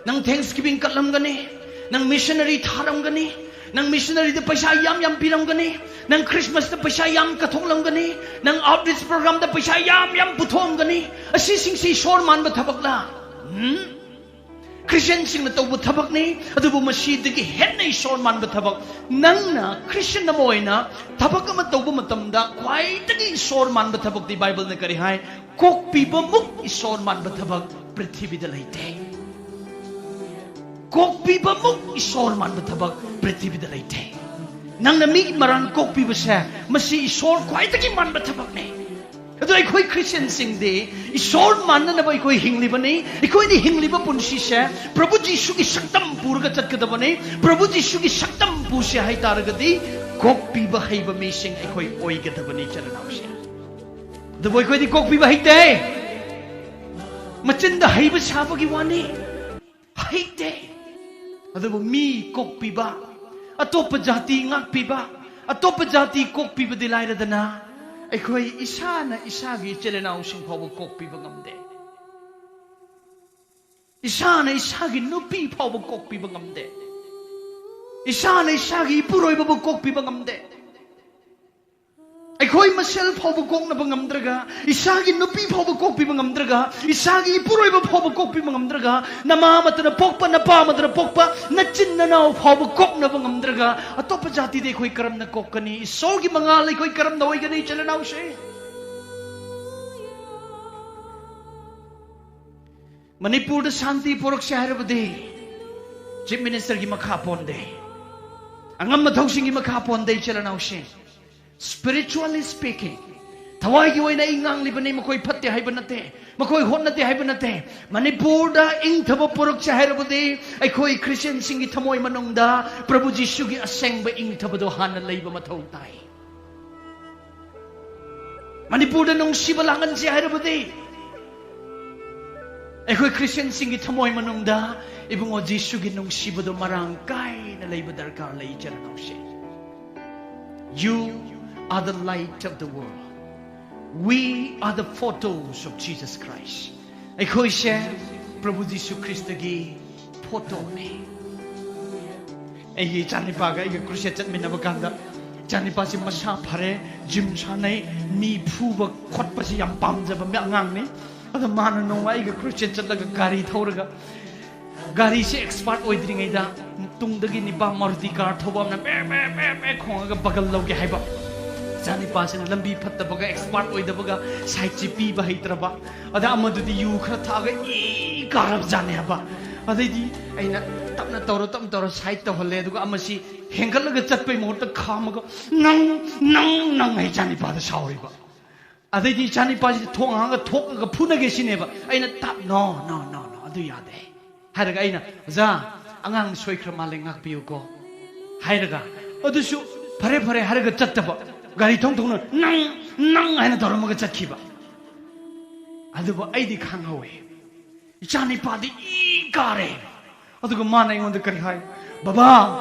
ꯅꯪ thanksgiving ꯀꯠꯂꯝꯒꯅꯤ, ꯅꯪ missionary ꯊꯥꯔꯝꯒꯅꯤ, ꯅꯪ missionaryꯗ ꯄꯩꯁꯥ ꯌꯥꯝ ꯌꯥꯝ ꯄꯤꯔꯝꯒꯅꯤ, ꯅꯪ Christmasꯇ ꯄꯩꯁꯥ ꯌꯥꯝ ꯀꯠꯊꯣꯛꯂꯝꯒꯅꯤ, ꯅꯪ outreach programꯗ ꯄꯩꯁꯥ ꯌꯥꯝ ꯌꯥꯝ ꯄꯨꯊꯣꯛꯑꯝꯒꯅꯤ꯫ ꯑꯁꯤꯁꯤꯡꯁꯤ ꯏꯁꯣꯔ ꯃꯥꯟꯕ ꯊꯕꯛꯂꯥ? ꯎꯝ? ꯈ꯭ꯔꯤꯁꯇꯤꯌꯟꯁꯤꯡꯅ ꯇꯧꯕ ꯊꯕꯛꯅꯤ, ꯑꯗꯨꯕꯨ ꯃꯁꯤꯗꯒꯤ ꯍꯦꯟꯅ ꯏꯁꯣꯔ ꯃꯥꯟꯕ ꯊꯕꯛ, ꯅꯪꯅ ꯈ꯭ꯔꯤꯁꯇꯤꯌꯟ ꯑꯃ ꯑꯣꯏꯅ ꯊꯕꯛ ꯑꯃ ꯇꯧꯕ ꯃꯇꯝꯗ ꯈ꯭ꯋꯥꯏꯗꯒꯤ ꯏꯁꯣꯔ ꯃꯥꯟꯕ ꯊꯕꯛꯇꯤ ꯕꯥꯏꯕꯜꯅ ꯀꯔꯤ ꯍꯥꯏ? ꯀꯣꯛꯄꯤꯕꯃꯨꯛ ꯏꯁꯣꯔ ꯃꯥꯟꯕ ꯊꯕꯛ ꯄ꯭ꯔꯤꯊꯤꯕꯤꯗ ꯂꯩꯇꯦ꯫ ꯀꯣꯛꯄꯤꯕꯃꯨꯛ ꯏꯁꯣꯔ ꯃꯥꯟꯕ ꯊꯕꯛ ꯄ꯭ꯔꯤꯊꯤꯕꯤꯗ ꯂꯩꯇꯦ꯫ ꯅꯪꯅ ꯃꯤꯒꯤ ꯃꯔꯥꯟ ꯀꯣꯛꯄꯤꯕꯁꯦ, ꯃꯁꯤ ꯏꯁꯣꯔ ꯈ꯭ꯋꯥꯏꯗꯒꯤ ꯃꯥꯟꯕ ꯊꯕꯛꯅꯦ꯫ ꯑꯗꯣ ꯑꯩꯈꯣꯏ ꯈ꯭ꯔꯤꯁꯇꯤꯌꯟꯁꯤꯡꯗꯤ ꯏꯁꯣꯔ ꯃꯥꯟꯅꯅꯕ ꯑꯩꯈꯣꯏ ꯍꯤꯡꯂꯤꯕꯅꯤ꯫ ꯑꯩꯈꯣꯏꯅ ꯍꯤꯡꯂꯤꯕ ꯄꯨꯟꯁꯤꯁꯦ ꯄ꯭ꯔꯚꯨ ꯖꯤꯁꯨꯒꯤ ꯁꯛꯇꯝ ꯄꯨꯔꯒ ꯆꯠꯀꯗꯕꯅꯤ꯫ ꯄ꯭ꯔꯚꯨ ꯖꯤꯁꯨꯒꯤ ꯁꯛꯇꯝ ꯄꯨꯁꯦ ꯍꯥꯏꯇꯥꯔꯒꯗꯤ ꯀꯣꯛꯄꯤꯕ ꯍꯩꯕ ꯃꯤꯁꯤꯡ ꯑꯩꯈꯣꯏ ꯑꯣꯏꯒꯗꯕꯅꯤ, ꯏꯆꯤꯜ ꯏꯅꯥꯎꯁꯦ꯫ ꯑꯗꯨꯕꯨ ꯑꯩꯈꯣꯏꯗꯤ ꯀꯣꯛꯄꯤꯕ ꯍꯩꯇꯦ꯫ ꯃꯆꯤꯟꯗ ꯍꯩꯕ ꯁꯥꯕꯒꯤ ꯋꯥꯅꯤ, ꯍꯩꯇꯦ꯫ ꯑꯗꯨꯕꯨ ꯃꯤ ꯀꯣꯛꯄꯤꯕ, ꯑꯇꯣꯞꯄ ꯖꯥꯇꯤ ꯉꯥꯛꯄꯤꯕ, ꯑꯇꯣꯞꯄ ꯖꯥꯇꯤ ꯀꯣꯛꯄꯤꯕꯗꯤ ꯂꯥꯏꯔꯗꯅ, ꯑꯩꯈꯣꯏ ꯏꯁꯥꯅ ꯏꯁꯥꯒꯤ ꯏꯆꯤꯜ ꯏꯅꯥꯎꯁꯤꯡ ꯐꯥꯎꯕ ꯀꯣꯛꯄꯤꯕ ꯉꯝꯗꯦ꯫ ꯏꯁꯥꯅ ꯏꯁꯥꯒꯤ ꯅꯨꯄꯤ ꯐꯥꯎꯕ ꯀꯣꯛꯄꯤꯕ ꯉꯝꯗꯦ꯫ ꯏꯁꯥꯅ ꯏꯁꯥꯒꯤ ꯏꯄꯨꯔꯣꯏꯕꯕꯨ ꯀꯣꯛꯄꯤꯕ ꯉꯝꯗꯦ꯫ ꯑꯩꯈꯣꯏ ꯃꯁꯦꯜ ꯐꯥꯎꯕ ꯀꯣꯛꯅꯕ ꯉꯝꯗ꯭ꯔꯒ, ꯏꯁꯥꯒꯤ ꯅꯨꯄꯤ ꯐꯥꯎꯕ ꯀꯣꯛꯄꯤꯕ ꯉꯝꯗ꯭ꯔꯒ, ꯏꯁꯥꯒꯤ ꯏꯄꯨꯔꯣꯏꯕ ꯐꯥꯎꯕ ꯀꯣꯛꯄꯤꯕ ꯉꯝꯗ꯭ꯔꯒ, ꯅꯃꯥ ꯑꯃꯠꯇꯅ ꯄꯣꯛꯄ, ꯅꯄꯥ ꯑꯃꯠꯇꯅ ꯄꯣꯛꯄ, ꯅꯆꯤꯟ ꯅꯅꯥꯎ ꯐꯥꯎꯕ ꯀꯣꯛꯅꯕ ꯉꯝꯗ꯭ꯔꯒ, ꯑꯇꯣꯞꯄ ꯖꯥꯇꯤꯗ ꯑꯩꯈꯣꯏ ꯀꯔꯝꯅ ꯀꯣꯛꯀꯅꯤ? ꯏꯁꯣꯔꯒꯤ ꯃꯉꯥꯜ ꯑꯩꯈꯣꯏ ꯀꯔꯝꯅ ꯑꯣꯏꯒꯅꯤ, ꯏꯆꯤꯜ ꯏꯅꯥꯎꯁꯦ? ꯃꯅꯤꯄꯨꯔꯗ ꯁꯥꯟꯇꯤ ꯄꯨꯔꯛꯁꯦ ꯍꯥꯏꯔꯕꯗꯤ ꯆꯤꯐ ꯃꯤꯅꯤꯁꯇꯔꯒꯤ ꯃꯈꯥ ꯄꯣꯟꯗꯦ, ꯑꯉꯝ ꯑꯊꯧꯁꯤꯡꯒꯤ ꯃꯈꯥ ꯄꯣꯟꯗꯦ, ꯏꯆꯤꯜ ꯏꯅꯥꯎꯁꯤꯡ꯫ Spiritually speaking, ꯊꯋꯥꯏꯒꯤ ꯑꯣꯏꯅ ꯑꯩ ꯉꯥꯡꯂꯤꯕꯅꯤ, ꯃꯈꯣꯏ ꯐꯠꯇꯦ ꯍꯥꯏꯕ ꯅꯠꯇꯦ, ꯃꯈꯣꯏ ꯍꯣꯠꯅꯗꯦ ꯍꯥꯏꯕ ꯅꯠꯇꯦ꯫ ꯃꯅꯤꯄꯨꯔꯗ ꯏꯪꯊꯕ ꯄꯨꯔꯛꯁꯦ ꯍꯥꯏꯔꯕꯗꯤ ꯑꯩꯈꯣꯏ ꯈ꯭ꯔꯤꯁꯇꯤꯌꯟꯁꯤꯡꯒꯤ ꯊꯃꯣꯏ ꯃꯅꯨꯡꯗ ꯄ꯭ꯔꯚꯨ ꯖꯤꯁꯨꯒꯤ ꯑꯁꯦꯡꯕ ꯏꯪꯊꯕꯗꯣ ꯍꯥꯟꯅ ꯂꯩꯕ ꯃꯊꯧ ꯇꯥꯏ꯫ ꯃꯅꯤꯄꯨꯔꯗ ꯅꯨꯡꯁꯤꯕ ꯂꯥꯡꯍꯟꯁꯦ ꯍꯥꯏꯔꯕꯗꯤ ꯑꯩꯈꯣꯏ ꯈ꯭ꯔꯤꯁꯇꯤꯌꯟꯁꯤꯡꯒꯤ ꯊꯃꯣꯏ ꯃꯅꯨꯡꯗ ꯏꯕꯨꯡꯉꯣ ꯖꯤꯁꯨꯒꯤ ꯅꯨꯡꯁꯤꯕꯗꯣ ꯃꯔꯥꯡ ꯀꯥꯏꯅ ꯂꯩꯕ ꯗꯔꯀꯥꯔ ꯂꯩ, ꯏꯆꯤꯜ ꯏꯅꯥꯎꯁꯦ꯫ You are the light of the world. We are the photos of Jesus Christ. ꯑꯩꯈꯣꯏꯁꯦ ꯄ꯭ꯔꯚꯨ ꯖꯤꯁꯨ ꯈ꯭ꯔꯤꯁꯇꯒꯤ ꯐꯣꯇꯣꯅꯤ꯫ ꯑꯩꯒꯤ ꯏꯆꯥꯅꯤꯄꯥꯒ ꯑꯩꯒ ꯀ꯭ꯔꯨꯁꯦꯠ ꯆꯠꯃꯤꯟꯅꯕ ꯀꯥꯟꯗ, ꯏꯆꯥꯅꯤꯄꯥꯁꯤ ꯃꯁꯥ ꯐꯔꯦ, ꯖꯤꯝ ꯁꯥꯟꯅꯩ, ꯃꯤ ꯐꯨꯕ ꯈꯣꯠꯄꯁꯤ ꯌꯥꯝ ꯄꯥꯝꯖꯕ ꯃꯤ ꯑꯉꯥꯡꯅꯤ꯫ ꯑꯗꯣ ꯃꯥꯅ ꯅꯣꯡꯃ ꯑꯩꯒ ꯀ꯭ꯔꯨꯁꯦꯠ ꯆꯠꯂꯒ ꯒꯥꯔꯤ ꯊꯧꯔꯒ, ꯒꯥꯔꯤꯁꯦ ꯑꯦꯛꯁꯄꯥꯔꯠ ꯑꯣꯏꯗ꯭ꯔꯤꯉꯩꯗ ꯇꯨꯡꯗꯒꯤ ꯅꯤꯄꯥ ꯃꯥꯔꯨꯇꯤ ꯀꯥꯔ ꯊꯧꯕ ꯑꯃꯅ ꯕꯦ ꯕꯦ ꯕꯦ ꯕꯦ ꯈꯣꯡꯉꯒ ꯕꯒꯜ ꯂꯧꯒꯦ ꯍꯥꯏꯕ꯫ ꯏꯆꯥꯅꯤꯄꯥꯁꯤꯅ ꯂꯝꯕꯤ ꯐꯠꯇꯕꯒ ꯑꯦꯛꯁꯄꯥꯔꯠ ꯑꯣꯏꯗꯕꯒ ꯁꯥꯏꯠꯁꯤ ꯄꯤꯕ ꯍꯩꯇ꯭ꯔꯕ꯫ ꯑꯗ ꯑꯃꯗꯨꯗꯤ ꯌꯨ ꯈꯔ ꯊꯛꯑꯒ ꯏ ꯀꯥꯔꯕꯖꯥꯠꯅꯦ ꯍꯥꯏꯕ꯫ ꯑꯗꯩꯗꯤ ꯑꯩꯅ ꯇꯞꯅ ꯇꯧꯔꯣ, ꯇꯞꯅ ꯇꯧꯔꯣ, ꯁꯥꯏꯠ ꯇꯧꯍꯜꯂꯦ꯫ ꯑꯗꯨꯒ ꯑꯃꯁꯤ ꯍꯦꯟꯒꯠꯂꯒ ꯆꯠꯄꯩ ꯃꯍꯨꯠꯇ ꯈꯥꯝꯃꯒ, "ꯅꯪ, ꯅꯪ, ꯅꯪ" ꯍꯥꯏ ꯏꯆꯥꯅꯤꯄꯥꯗ ꯁꯥꯎꯔꯤꯕ꯫ ꯑꯗꯩꯗꯤ ꯏꯆꯥꯅꯤꯄꯥꯁꯤ ꯊꯣꯡ ꯍꯥꯡꯉꯒ ꯊꯣꯛꯑꯒ ꯐꯨꯅꯒꯦ ꯁꯤꯅꯦꯕ꯫ ꯑꯩꯅ ꯇꯞ, "No, no, no, no, ꯑꯗꯨ ꯌꯥꯗꯦ" ꯍꯥꯏꯔꯒ ꯑꯩꯅ, "ꯑꯣꯖꯥ, ꯑꯉꯥꯡ ꯁꯣꯏꯈ꯭ꯔ ꯃꯥꯜꯂꯦ, ꯉꯥꯛꯄꯤꯌꯨꯀꯣ" ꯍꯥꯏꯔꯒ, ꯑꯗꯨꯁꯨ "ꯐꯔꯦ, ꯐꯔꯦ" ꯍꯥꯏꯔꯒ ꯆꯠꯇꯕ꯫ ꯒꯥꯔꯤ ꯊꯧ ꯊꯧꯅ, "ꯅꯪ, ꯅꯪ" ꯍꯥꯏꯅ ꯇꯧꯔꯝꯃꯒ ꯆꯠꯈꯤꯕ꯫ ꯑꯗꯨꯕꯨ ꯑꯩꯗꯤ ꯈꯪꯍꯧꯋꯦ, ꯏꯆꯥꯅꯤꯄꯥꯗꯤ ꯏ ꯀꯥꯔꯦ꯫ ꯑꯗꯨꯒ ꯃꯥꯅ ꯑꯩꯉꯣꯟꯗ ꯀꯔꯤ ꯍꯥꯏ? "ꯕꯕꯥ,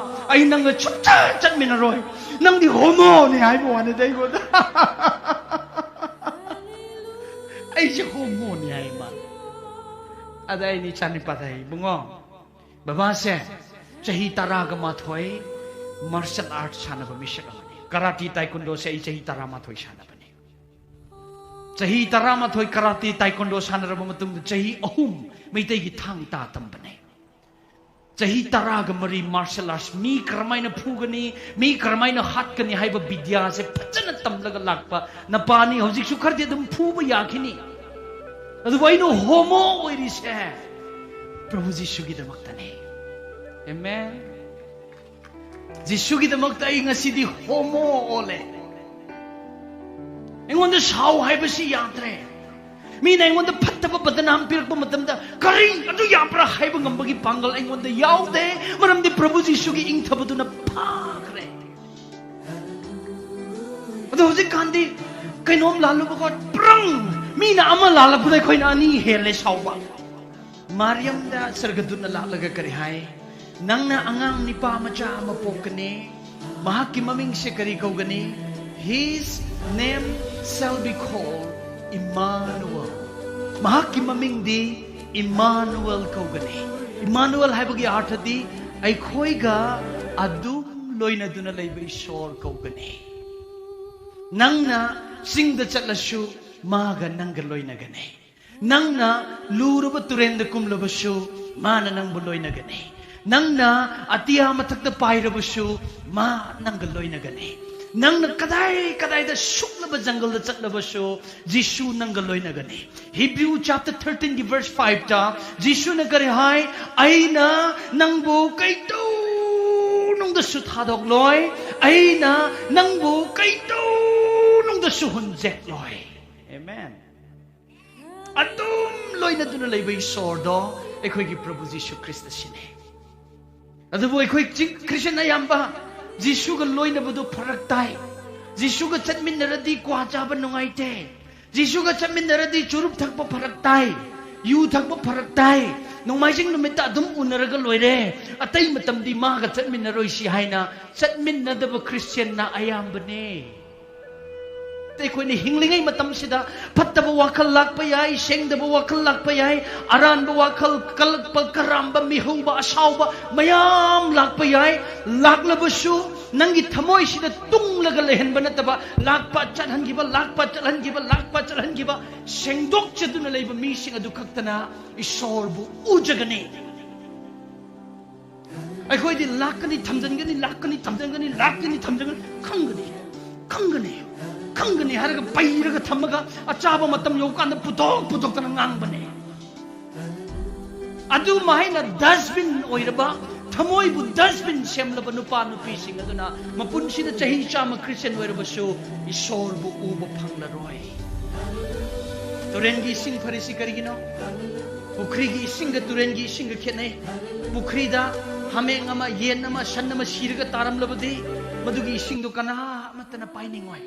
ꯑꯩ ꯅꯪꯒ ꯁꯨꯡꯆꯠ ꯆꯠꯃꯤꯟꯅꯔꯣꯏ, ꯅꯪꯗꯤ ꯍꯣꯃꯣꯅꯤ" ꯍꯥꯏꯕ ꯋꯥꯅꯤꯗ ꯑꯩꯉꯣꯟꯗ꯫ "ꯑꯩꯁꯦ ꯍꯣꯃꯣꯅꯤ" ꯍꯥꯏ ꯃꯥꯅ꯫ ꯑꯗ ꯑꯩꯅ ꯏꯆꯥꯅꯤꯄꯥꯗ ꯍꯥꯏ, "ꯏꯕꯨꯡꯉꯣ, ꯕꯕꯥꯁꯦ ꯆꯍꯤ ꯇꯔꯥꯒ ꯃꯥꯊꯣꯏ ꯃꯥꯔꯁꯦꯜ ꯑꯥꯔꯠ ꯁꯥꯟꯅꯕ ꯃꯤꯁꯛ ꯑꯃꯅꯤ꯫ ꯀꯔꯥꯇꯤ ꯇꯥꯏꯀꯨꯟꯗꯣꯁꯦ ꯑꯩ ꯆꯍꯤ ꯇꯔꯥꯃꯥꯊꯣꯏ ꯁꯥꯟꯅꯕꯅꯤ꯫ ꯆꯍꯤ ꯇꯔꯥꯃꯥꯊꯣꯏ ꯀꯔꯥꯇꯤ ꯇꯥꯏꯀꯨꯟꯗꯣ ꯁꯥꯟꯅꯔꯕ ꯃꯇꯨꯡꯗ ꯆꯍꯤ ꯑꯍꯨꯝ ꯃꯩꯇꯩꯒꯤ ꯊꯥꯡ ꯇꯥ ꯇꯝꯕꯅꯦ꯫ ꯆꯍꯤ ꯇꯔꯥꯒ ꯃꯔꯤ ꯃꯥꯔꯁꯦꯜ ꯑꯥꯔꯠꯁ, ꯃꯤ ꯀꯔꯝꯍꯥꯏꯅ ꯐꯨꯒꯅꯤ, ꯃꯤ ꯀꯔꯝꯍꯥꯏꯅ ꯍꯥꯠꯀꯅꯤ ꯍꯥꯏꯕ ꯕꯤꯗ꯭ꯌꯥꯁꯦ ꯐꯖꯅ ꯇꯝꯂꯒ ꯂꯥꯛꯄ ꯅꯄꯥꯅꯤ꯫ ꯍꯧꯖꯤꯛꯁꯨ ꯈꯔꯗꯤ ꯑꯗꯨꯝ ꯐꯨꯕ ꯌꯥꯈꯤꯅꯤ, ꯑꯗꯨꯕꯨ ꯑꯩꯅ ꯍꯣꯃꯣ ꯑꯣꯏꯔꯤꯁꯦ ꯄ꯭ꯔꯚꯨ ꯖꯤꯁꯨꯒꯤꯗꯃꯛꯇꯅꯦ"꯫ ꯑꯦꯃꯦꯟ꯫ ꯖꯤꯁꯨꯒꯤꯗꯃꯛꯇ ꯑꯩ ꯉꯁꯤꯗꯤ ꯍꯣꯃꯣ ꯑꯣꯜꯂꯦ꯫ ꯑꯩꯉꯣꯟꯗ ꯁꯥꯎ ꯍꯥꯏꯕꯁꯤ ꯌꯥꯗ꯭ꯔꯦ꯫ ꯃꯤꯅ ꯑꯩꯉꯣꯟꯗ ꯐꯠꯇꯕ ꯕꯗꯅꯥꯝ ꯄꯤꯔꯛꯄ ꯃꯇꯝꯗ, "ꯀꯔꯤ ꯑꯗꯨ ꯌꯥꯕ꯭ꯔꯥ?" ꯍꯥꯏꯕ ꯉꯝꯕꯒꯤ ꯄꯥꯡꯒꯜ ꯑꯩꯉꯣꯟꯗ ꯌꯥꯎꯗꯦ, ꯃꯔꯝꯗꯤ ꯄ꯭ꯔꯚꯨ ꯖꯤꯁꯨꯒꯤ ꯏꯪꯊꯕꯗꯨꯅ ꯐꯥꯈ꯭ꯔꯦ꯫ ꯑꯗꯣ ꯍꯧꯖꯤꯛꯀꯥꯟꯗꯤ ꯀꯩꯅꯣꯝ ꯂꯥꯜꯂꯨꯕꯀꯣ, ꯄ꯭ꯔꯪ! ꯃꯤꯅ ꯑꯃ ꯂꯥꯜꯂꯛꯄꯗ ꯑꯩꯈꯣꯏꯅ ꯑꯅꯤ ꯍꯦꯜꯂꯦ ꯁꯥꯎꯕ꯫ ꯃꯥꯔꯤꯌꯝꯗ ꯁꯔꯒꯗꯨꯠꯅ ꯂꯥꯛꯂꯒ ꯀꯔꯤ ꯍꯥꯏ? "ꯅꯪꯅ ꯑꯉꯥꯡ ꯅꯤꯄꯥ ꯃꯆꯥ ꯑꯃ ꯄꯣꯛꯀꯅꯤ, ꯃꯍꯥꯛꯀꯤ ꯃꯃꯤꯡꯁꯦ ꯀꯔꯤ ꯀꯧꯒꯅꯤ? His name shall be called Emmanuel." ꯃꯍꯥꯛꯀꯤ ꯃꯃꯤꯡꯗꯤ ꯏꯃꯥꯅꯨꯑꯦꯜ ꯀꯧꯒꯅꯤ꯫ ꯏꯃꯥꯅꯨꯑꯦꯜ ꯍꯥꯏꯕꯒꯤ ꯑꯥꯔꯊꯗꯤ ꯑꯩꯈꯣꯏꯒ ꯑꯗꯨꯝ ꯂꯣꯏꯅꯗꯨꯅ ꯂꯩꯕ ꯏꯁꯣꯔ ꯀꯧꯒꯅꯤ꯫ ꯅꯪꯅ ꯆꯤꯡꯗ ꯆꯠꯂꯁꯨ ꯃꯥꯒ ꯅꯪꯒ ꯂꯣꯏꯅꯒꯅꯤ꯫ ꯅꯪꯅ ꯂꯨꯔꯕ ꯇꯨꯔꯦꯟꯗ ꯀꯨꯝꯂꯕꯁꯨ ꯃꯥꯅ ꯅꯪꯕꯨ ꯂꯣꯏꯅꯒꯅꯤ꯫ ꯅꯪꯅ ꯑꯇꯤꯌꯥ ꯃꯊꯛꯇ ꯄꯥꯏꯔꯕꯁꯨ ꯃꯥ ꯅꯪꯒ ꯂꯣꯏꯅꯒꯅꯤ꯫ ꯅꯪꯅ ꯀꯗꯥꯏ ꯀꯗꯥꯏꯗ ꯁꯨꯛꯂꯕ ꯖꯪꯒꯜꯗ ꯆꯠꯂꯕꯁꯨ ꯖꯤꯁꯨ ꯅꯪꯒ ꯂꯣꯏꯅꯒꯅꯤ꯫ Hebrew chapter thirteen verse five ꯇ ꯖꯤꯁꯨꯅ ꯀꯔꯤ ꯍꯥꯏ? "ꯑꯩꯅ ꯅꯪꯕꯨ ꯀꯩꯗꯧꯅꯨꯡꯗꯁꯨ ꯊꯥꯗꯣꯛꯂꯣꯏ, ꯑꯩꯅ ꯅꯪꯕꯨ ꯀꯩꯗꯧꯅꯨꯡꯗꯁꯨ ꯍꯨꯟꯖꯦꯛꯂꯣꯏ"꯫ ꯑꯦꯃꯦꯟ꯫ ꯑꯗꯨꯝ ꯂꯣꯏꯅꯗꯨꯅ ꯂꯩꯕ ꯏꯁꯣꯔꯗꯣ ꯑꯩꯈꯣꯏꯒꯤ ꯄ꯭ꯔꯚꯨ ꯖꯤꯁꯨ ꯈ꯭ꯔꯤꯁꯇ ꯁꯤꯅꯤ꯫ ꯑꯗꯨꯕꯨ ꯑꯩꯈꯣꯏ ꯆꯤꯡ-, ꯈ꯭ꯔꯤꯁꯇꯤꯌꯟ ꯑꯌꯥꯝꯕ ꯖꯤꯁꯨꯒ ꯂꯣꯏꯅꯕꯗꯨ ꯐꯔꯛ ꯇꯥꯏ꯫ ꯖꯤꯁꯨꯒ ꯆꯠꯃꯤꯟꯅꯔꯗꯤ ꯀ꯭ꯋꯥ ꯆꯥꯕ ꯅꯨꯡꯉꯥꯏꯇꯦ꯫ ꯖꯤꯁꯨꯒ ꯆꯠꯃꯤꯟꯅꯔꯗꯤ ꯆꯨꯔꯨꯞ ꯊꯛꯄ ꯐꯔꯛ ꯇꯥꯏ, ꯌꯨ ꯊꯛꯄ ꯐꯔꯛ ꯇꯥꯏ꯫ ꯅꯣꯡꯃꯥꯏꯖꯤꯡ ꯅꯨꯃꯤꯠꯇ ꯑꯗꯨꯝ ꯎꯅꯔꯒ ꯂꯣꯏꯔꯦ, ꯑꯇꯩ ꯃꯇꯝꯗꯤ ꯃꯥꯒ ꯆꯠꯃꯤꯟꯅꯔꯣꯏꯁꯤ ꯍꯥꯏꯅ ꯆꯠꯃꯤꯟꯅꯗꯕ ꯈ꯭ꯔꯤꯁꯇꯤꯌꯟꯅ ꯑꯌꯥꯝꯕꯅꯦ꯫ ꯑꯩꯈꯣꯏꯅ ꯍꯤꯡꯂꯤꯉꯩ ꯃꯇꯝꯁꯤꯗ ꯐꯠꯇꯕ ꯋꯥꯈꯜ ꯂꯥꯛꯄ ꯌꯥꯏ, ꯁꯦꯡꯗꯕ ꯋꯥꯈꯜ ꯂꯥꯛꯄ ꯌꯥꯏ, ꯑꯔꯥꯟꯕ ꯋꯥꯈꯜ, ꯀꯜꯂꯛꯄ, ꯀꯔꯥꯝꯕ, ꯃꯤꯍꯧꯕ, ꯑꯁꯥꯎꯕ ꯃꯌꯥꯝ ꯂꯥꯛꯄ ꯌꯥꯏ꯫ ꯂꯥꯛꯂꯕꯁꯨ ꯅꯪꯒꯤ ꯊꯃꯣꯏꯁꯤꯗ ꯇꯨꯡꯂꯒ ꯂꯩꯍꯟꯕ ꯅꯠꯇꯕ, ꯂꯥꯛꯄ ꯆꯠꯍꯟꯈꯤꯕ, ꯂꯥꯛꯄ ꯆꯠꯍꯟꯈꯤꯕ, ꯂꯥꯛꯄ ꯆꯠꯍꯟꯈꯤꯕ, ꯁꯦꯡꯗꯣꯛꯆꯗꯨꯅ ꯂꯩꯕ ꯃꯤꯁꯤꯡ ꯑꯗꯨ ꯈꯛꯇꯅ ꯏꯁꯣꯔꯕꯨ ꯎꯖꯒꯅꯤ꯫ ꯑꯩꯈꯣꯏꯗꯤ ꯂꯥꯛꯀꯅꯤ, ꯊꯝꯖꯤꯟꯒꯅꯤ, ꯂꯥꯛꯀꯅꯤ, ꯊꯝꯖꯤꯟꯒꯅꯤ, ꯂꯥꯛꯀꯅꯤ, ꯊꯝꯖꯤꯟꯒꯅꯤ, ꯈꯪꯒꯅꯤ, ꯈꯪꯒꯅꯤ, ꯈꯪꯒꯅꯤ ꯍꯥꯏꯔꯒ ꯄꯩꯔꯒ ꯊꯝꯃꯒ ꯑꯆꯥꯕ ꯃꯇꯝ ꯌꯧꯀꯥꯟꯗ ꯄꯨꯊꯣꯛ ꯄꯨꯊꯣꯛꯇꯅ ꯉꯥꯡꯕꯅꯦ꯫ ꯑꯗꯨꯃꯥꯏꯅ ꯗꯁꯕꯤꯟ ꯑꯣꯏꯔꯕ, ꯊꯃꯣꯏꯕꯨ ꯗꯁꯕꯤꯟ ꯁꯦꯝꯂꯕ ꯅꯨꯄꯥ ꯅꯨꯄꯤꯁꯤꯡ ꯑꯗꯨꯅ ꯃꯄꯨꯟꯁꯤꯗ ꯆꯍꯤ ꯆꯥꯝꯃ ꯈ꯭ꯔꯤꯁꯇꯤꯌꯟ ꯑꯣꯏꯔꯕꯁꯨ ꯏꯁꯣꯔꯕꯨ ꯎꯕ ꯐꯪꯂꯔꯣꯏ꯫ ꯇꯨꯔꯦꯟꯒꯤ ꯏꯁꯤꯡ ꯐꯔꯤꯁꯤ ꯀꯔꯤꯒꯤꯅꯣ? ꯄꯨꯈ꯭ꯔꯤꯒꯤ ꯏꯁꯤꯡꯒ ꯇꯨꯔꯦꯟꯒꯤ ꯏꯁꯤꯡꯒ ꯈꯦꯠꯅꯩ꯫ ꯄꯨꯈ꯭ꯔꯤꯗ ꯍꯥꯃꯦꯡ ꯑꯃ, ꯌꯦꯟ ꯑꯃ, ꯁꯟ ꯑꯃ ꯁꯤꯔꯒ ꯇꯥꯔꯝꯂꯕꯗꯤ ꯃꯗꯨꯒꯤ ꯏꯁꯤꯡꯗꯣ ꯀꯅꯥ ꯑꯃꯠꯇꯅ ꯄꯥꯏꯅꯤꯡꯉꯣꯏ꯫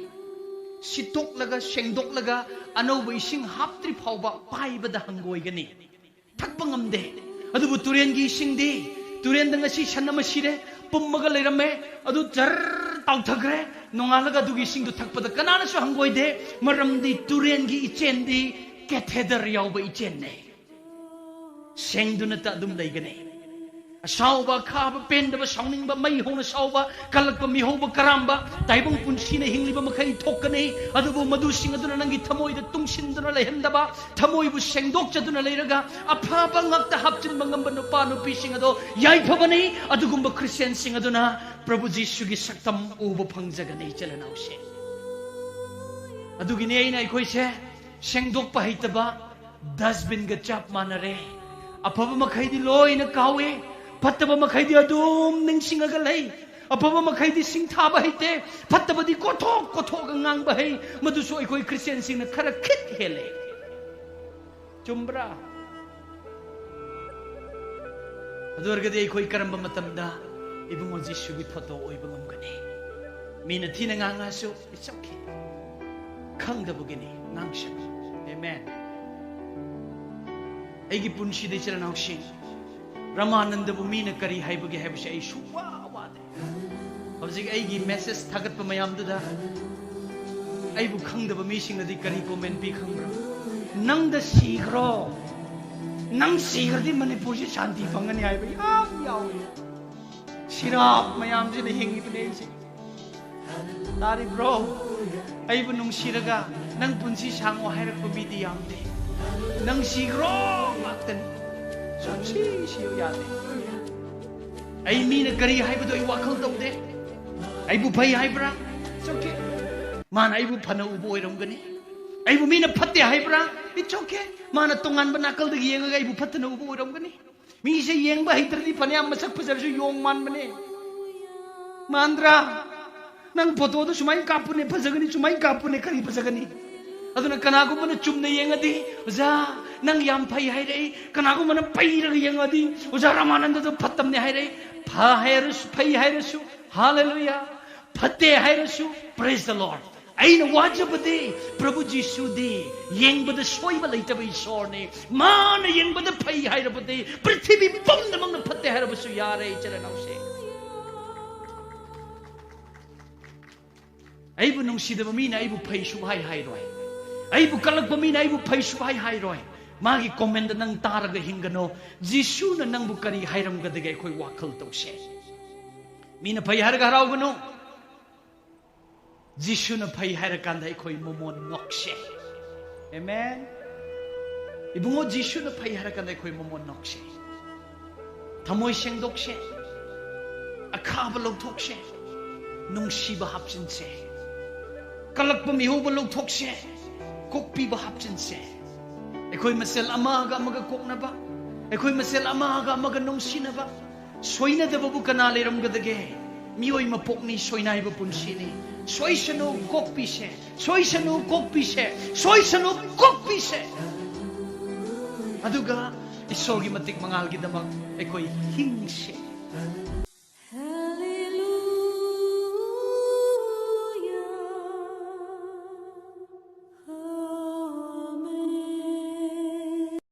ꯁꯤꯠꯇꯣꯛꯂꯒ, ꯁꯦꯡꯗꯣꯛꯂꯒ, ꯑꯅꯧꯕ ꯏꯁꯤꯡ ꯍꯥꯞꯇ꯭ꯔꯤ ꯐꯥꯎꯕ ꯄꯥꯏꯕꯗ ꯍꯪꯒꯣꯏꯒꯅꯤ꯫ ꯊꯛꯄ ꯉꯝꯗꯦ꯫ ꯑꯗꯨꯕꯨ ꯇꯨꯔꯦꯟꯒꯤ ꯏꯁꯤꯡꯗꯤ, ꯇꯨꯔꯦꯟꯗ ꯉꯁꯤ ꯁꯟ ꯑꯃ ꯁꯤꯔꯦ, ꯄꯨꯝꯃꯒ ꯂꯩꯔꯝꯃꯦ, ꯑꯗꯨ ꯖꯔ ꯇꯥꯎꯊꯈ꯭ꯔꯦ꯫ ꯅꯣꯡꯉꯥꯜꯂꯒ ꯑꯗꯨꯒꯤ ꯏꯁꯤꯡꯗꯨ ꯊꯛꯄꯗ ꯀꯅꯥꯅꯁꯨ ꯍꯪꯒꯣꯏꯗꯦ, ꯃꯔꯝꯗꯤ ꯇꯨꯔꯦꯟꯒꯤ ꯏꯆꯦꯟꯗꯤ ꯀꯦꯊꯦꯗꯔ ꯌꯥꯎꯕ ꯏꯆꯦꯟꯅꯦ꯫ ꯁꯦꯡꯗꯨꯅꯇ ꯑꯗꯨꯝ ꯂꯩꯒꯅꯤ꯫ ꯑꯁꯥꯎꯕ, ꯑꯈꯥꯕ, ꯄꯦꯟꯗꯕ, ꯁꯥꯎꯅꯤꯡꯕ, ꯃꯩ ꯍꯧꯅ ꯁꯥꯎꯕ, ꯀꯜꯂꯛꯄ, ꯃꯤꯍꯧꯕ, ꯀꯔꯥꯝꯕ, ꯇꯥꯏꯕꯪ ꯄꯨꯟꯁꯤꯅ ꯍꯤꯡꯂꯤꯕ ꯃꯈꯩ ꯊꯣꯛꯀꯅꯤ꯫ ꯑꯗꯨꯕꯨ ꯃꯗꯨꯁꯤꯡ ꯑꯗꯨꯅ ꯅꯪꯒꯤ ꯊꯃꯣꯏꯗ ꯇꯨꯡꯁꯤꯟꯗꯨꯅ ꯂꯩꯍꯟꯗꯕ, ꯊꯃꯣꯏꯕꯨ ꯁꯦꯡꯗꯣꯛꯆꯗꯨꯅ ꯂꯩꯔꯒ, ꯑꯐꯕ ꯉꯥꯛꯇ ꯍꯥꯞꯆꯤꯟꯕ ꯉꯝꯕ ꯅꯨꯄꯥ ꯅꯨꯄꯤꯁꯤꯡ ꯑꯗꯣ ꯌꯥꯏꯐꯕꯅꯤ꯫ ꯑꯗꯨꯒꯨꯝꯕ ꯈ꯭ꯔꯤꯁꯇꯤꯌꯥꯟꯁꯤꯡ ꯑꯗꯨꯅ ꯄ꯭ꯔꯚꯨ ꯖꯤꯁꯨꯒꯤ ꯁꯛꯇꯝ ꯎꯕ ꯐꯪꯖꯒꯅꯤ, ꯏꯆꯤꯜ ꯏꯅꯥꯎꯁꯤꯡ꯫ ꯑꯗꯨꯒꯤꯅꯤ ꯑꯩꯅ ꯑꯩꯈꯣꯏꯁꯦ ꯁꯦꯡꯗꯣꯛꯄ ꯍꯩꯇꯕ ꯗꯁꯕꯤꯟꯒ ꯆꯞ ꯃꯥꯟꯅꯔꯦ꯫ ꯑꯐꯕ ꯃꯈꯩꯗꯤ ꯂꯣꯏꯅ ꯀꯥꯎꯏ, ꯐꯠꯇꯕ ꯃꯈꯩꯗꯤ ꯑꯗꯨꯝ ꯅꯤꯡꯁꯤꯡꯉꯒ ꯂꯩ꯫ ꯑꯐꯕ ꯃꯈꯩꯗꯤ ꯁꯤꯡꯊꯥꯕ ꯍꯩꯇꯦ, ꯐꯠꯇꯕꯗꯤ ꯀꯣꯊꯣꯛ ꯀꯣꯊꯣꯛꯑꯒ ꯉꯥꯡꯕ ꯍꯩ꯫ ꯃꯗꯨꯁꯨ ꯑꯩꯈꯣꯏ ꯈ꯭ꯔꯤꯁꯇꯤꯌꯥꯟꯁꯤꯡꯅ ꯈꯔ ꯈꯤꯠ ꯍꯦꯜꯂꯦ꯫ ꯆꯨꯝꯕ꯭ꯔꯥ? ꯑꯗꯨ ꯑꯣꯏꯔꯒꯗꯤ ꯑꯩꯈꯣꯏ ꯀꯔꯝꯕ ꯃꯇꯝꯗ ꯏꯕꯨꯡꯉꯣ ꯖꯤꯁꯨꯒꯤ ꯐꯣꯇꯣ ꯑꯣꯏꯕ ꯉꯝꯒꯅꯤ? ꯃꯤꯅ ꯊꯤꯅ ꯉꯥꯡꯉꯁꯨ, it's okay, ꯈꯪꯗꯕꯒꯤꯅꯤ, ꯉꯥꯡꯁꯅꯨ꯫ ꯑꯦꯃꯦꯟ꯫ ꯑꯩꯒꯤ ꯄꯨꯟꯁꯤꯗ, ꯏꯆꯤꯜ ꯏꯅꯥꯎꯁꯤꯡ, ꯔꯃꯥꯅꯟꯗꯕꯨ ꯃꯤꯅ ꯀꯔꯤ ꯍꯥꯏꯕꯒꯦ ꯍꯥꯏꯕꯁꯦ ꯑꯩ ꯁꯨꯡꯋꯥ ꯋꯥꯗꯦ꯫ ꯍꯧꯖꯤꯛ ꯑꯩꯒꯤ ꯃꯦꯁꯦꯖ ꯊꯥꯒꯠꯄ ꯃꯌꯥꯝꯗꯨꯗ ꯑꯩꯕꯨ ꯈꯪꯗꯕ ꯃꯤꯁꯤꯡꯅꯗꯤ ꯀꯔꯤ ꯀꯣꯃꯦꯟ ꯄꯤ ꯈꯪꯕ꯭ꯔꯥ? "ꯅꯪꯗ ꯁꯤꯈ꯭ꯔꯣ, ꯅꯪ ꯁꯤꯈ꯭ꯔꯗꯤ ꯃꯅꯤꯄꯨꯔꯁꯤ ꯁꯥꯟꯇꯤ ꯐꯪꯒꯅꯤ" ꯍꯥꯏꯕ ꯌꯥꯝ ꯌꯥꯎꯏ꯫ ꯁꯤꯔꯥꯞ ꯃꯌꯥꯝꯁꯤꯅ ꯍꯤꯡꯉꯤꯕꯅꯦ ꯑꯩꯁꯦ꯫ ꯇꯥꯔꯤꯕ꯭ꯔꯣ? ꯑꯩꯕꯨ ꯅꯨꯡꯁꯤꯔꯒ "ꯅꯪ ꯄꯨꯟꯁꯤ ꯁꯥꯡꯉꯣ" ꯍꯥꯏꯔꯛꯄ ꯃꯤꯗꯤ ꯌꯥꯝꯗꯦ꯫ "ꯅꯪ ꯁꯤꯈ꯭ꯔꯣ" ꯉꯥꯛꯇꯅꯤ꯫ ꯁꯨꯡꯁꯤ ꯁꯤꯌꯨ ꯌꯥꯗꯦ꯫ ꯑꯩ ꯃꯤꯅ ꯀꯔꯤ ꯍꯥꯏꯕꯗꯣ ꯑꯩ ꯋꯥꯈꯜ ꯇꯧꯗꯦ꯫ ꯑꯩꯕꯨ ꯐꯩ ꯍꯥꯏꯕ꯭ꯔꯥ? It's okay. ꯃꯥꯅ ꯑꯩꯕꯨ ꯐꯅ ꯎꯕ ꯑꯣꯏꯔꯝꯒꯅꯤ꯫ ꯑꯩꯕꯨ ꯃꯤꯅ ꯐꯠꯇꯦ ꯍꯥꯏꯕ꯭ꯔꯥ? It's okay. ꯃꯥꯅ ꯇꯣꯉꯥꯟꯕ ꯅꯥꯀꯜꯗꯒꯤ ꯌꯦꯡꯉꯒ ꯑꯩꯕꯨ ꯐꯠꯇꯅ ꯎꯕ ꯑꯣꯏꯔꯝꯒꯅꯤ꯫ ꯃꯤꯁꯦ ꯌꯦꯡꯕ ꯍꯩꯇ꯭ꯔꯗꯤ ꯐꯅꯌꯥꯝ ꯃꯁꯛ ꯐꯖꯔꯁꯨ ꯌꯣꯡ ꯃꯥꯟꯕꯅꯦ꯫ ꯃꯥꯟꯗ꯭ꯔꯥ? ꯅꯪ ꯐꯣꯇꯣꯗꯣ ꯁꯨꯃꯥꯏꯅ ꯀꯥꯞꯄꯨꯅꯦ, ꯐꯖꯒꯅꯤ, ꯁꯨꯃꯥꯏꯅ ꯀꯥꯞꯄꯨꯅꯦ, ꯀꯔꯤ ꯐꯖꯒꯅꯤ? ꯑꯗꯨꯅ ꯀꯅꯥꯒꯨꯝꯕꯅ ꯆꯨꯝꯅ ꯌꯦꯡꯉꯗꯤ, "ꯑꯣꯖꯥ, ꯅꯪ ꯌꯥꯝ ꯐꯩ" ꯍꯥꯏꯔꯛꯏ꯫ ꯀꯅꯥꯒꯨꯝꯕꯅ ꯄꯩꯔꯒ ꯌꯦꯡꯉꯗꯤ, "ꯑꯣꯖꯥ ꯔꯥꯃꯥꯅꯟꯗꯗꯣ ꯐꯠꯇꯕꯅꯦ" ꯍꯥꯏꯔꯛꯏ꯫ ꯐ ꯍꯥꯏꯔꯁꯨ, ꯐꯩ ꯍꯥꯏꯔꯁꯨ, ꯍꯥꯂꯦꯂꯨꯌꯥ꯫ ꯐꯠꯇꯦ ꯍꯥꯏꯔꯁꯨ, praise the Lord꯫ ꯑꯩꯅ ꯋꯥꯖꯕꯗꯤ, ꯄ꯭ꯔꯚꯨ ꯖꯤꯁꯨꯗꯤ ꯌꯦꯡꯕꯗ ꯁꯣꯏꯕ ꯂꯩꯇꯕ ꯏꯁꯣꯔꯅꯤ꯫ ꯃꯥꯅ ꯌꯦꯡꯕꯗ ꯐꯩ ꯍꯥꯏꯔꯕꯗꯤ, ꯄ꯭ꯔꯤꯊꯤꯕꯤ ꯄꯨꯝꯅꯃꯛꯅ ꯐꯠꯇꯦ ꯍꯥꯏꯔꯕꯁꯨ ꯌꯥꯔꯦ, ꯏꯆꯤꯜ ꯏꯅꯥꯎꯁꯦ꯫ ꯑꯩꯕꯨ ꯅꯨꯡꯁꯤꯗꯕ ꯃꯤꯅ ꯑꯩꯕꯨ ꯐꯩ ꯁꯨꯛꯍꯥꯏ ꯍꯥꯏꯔꯣꯏ꯫ ꯑꯩꯕꯨ ꯀꯜꯂꯛꯄ ꯃꯤꯅ ꯑꯩꯕꯨ ꯐꯩ ꯁꯨꯛꯍꯥꯏ ꯍꯥꯏꯔꯣꯏ꯫ ꯃꯥꯒꯤ comment ꯅꯪ ꯇꯥꯔꯒ ꯍꯤꯡꯒꯅꯣ꯫ ꯖꯤꯁꯨꯅ ꯅꯪꯕꯨ ꯀꯔꯤ ꯍꯥꯏꯔꯝꯒꯗꯒꯦ? ꯑꯩꯈꯣꯏ ꯋꯥꯈꯜ ꯇꯧꯁꯦ꯫ ꯃꯤꯅ ꯐꯩ ꯍꯥꯏꯔꯒ ꯍꯔꯥꯎꯒꯅꯨ꯫ ꯖꯤꯁꯨꯅ ꯐꯩ ꯍꯥꯏꯔꯀꯥꯟꯗ ꯑꯩꯈꯣꯏ ꯃꯃꯣꯟ ꯅꯣꯛꯁꯦ꯫ Amen꯫ ꯏꯕꯨꯡꯉꯣ, ꯖꯤꯁꯨꯅ ꯐꯩ ꯍꯥꯏꯔꯀꯥꯟꯗ ꯑꯩꯈꯣꯏ ꯃꯃꯣꯟ ꯅꯣꯛꯁꯦ꯫ ꯊꯃꯣꯏ ꯁꯦꯡꯗꯣꯛꯁꯦ꯫ ꯑꯈꯥꯕ ꯂꯧꯊꯣꯛꯁꯦ꯫ ꯅꯨꯡꯁꯤꯕ ꯍꯥꯞꯆꯤꯟꯁꯦ꯫ ꯀꯜꯂꯛꯄ ꯃꯤꯍꯧꯕ ꯂꯧꯊꯣꯛꯁꯦ꯫ ꯀꯣꯛꯄꯤꯕ ꯍꯥꯞꯆꯤꯟꯁꯦ꯫ ꯑꯩꯈꯣꯏ ꯃꯁꯦꯜ ꯑꯃꯒ ꯑꯃꯒ ꯀꯣꯛꯅꯕ, ꯑꯩꯈꯣꯏ ꯃꯁꯦꯜ ꯑꯃꯒ ꯑꯃꯒ ꯅꯨꯡꯁꯤꯅꯕ꯫ ꯁꯣꯏꯅꯗꯕꯕꯨ ꯀꯅꯥ ꯂꯩꯔꯝꯒꯗꯒꯦ? ꯃꯤꯑꯣꯏ ꯃꯄꯣꯛꯅꯤ, ꯁꯣꯏꯅꯥꯏꯕ ꯄꯨꯟꯁꯤꯅꯤ꯫ ꯁꯣꯏꯁꯅꯨ, ꯀꯣꯛꯄꯤꯁꯦ꯫ ꯁꯣꯏꯁꯅꯨ, ꯀꯣꯛꯄꯤꯁꯦ꯫ ꯁꯣꯏꯁꯅꯨ, ꯀꯣꯛꯄꯤꯁꯦ꯫ ꯑꯗꯨꯒ ꯏꯁꯣꯔꯒꯤ ꯃꯇꯤꯛ ꯃꯉꯥꯜꯒꯤꯗꯃꯛ ꯑꯩꯈꯣꯏ ꯍꯤꯡꯁꯦ꯫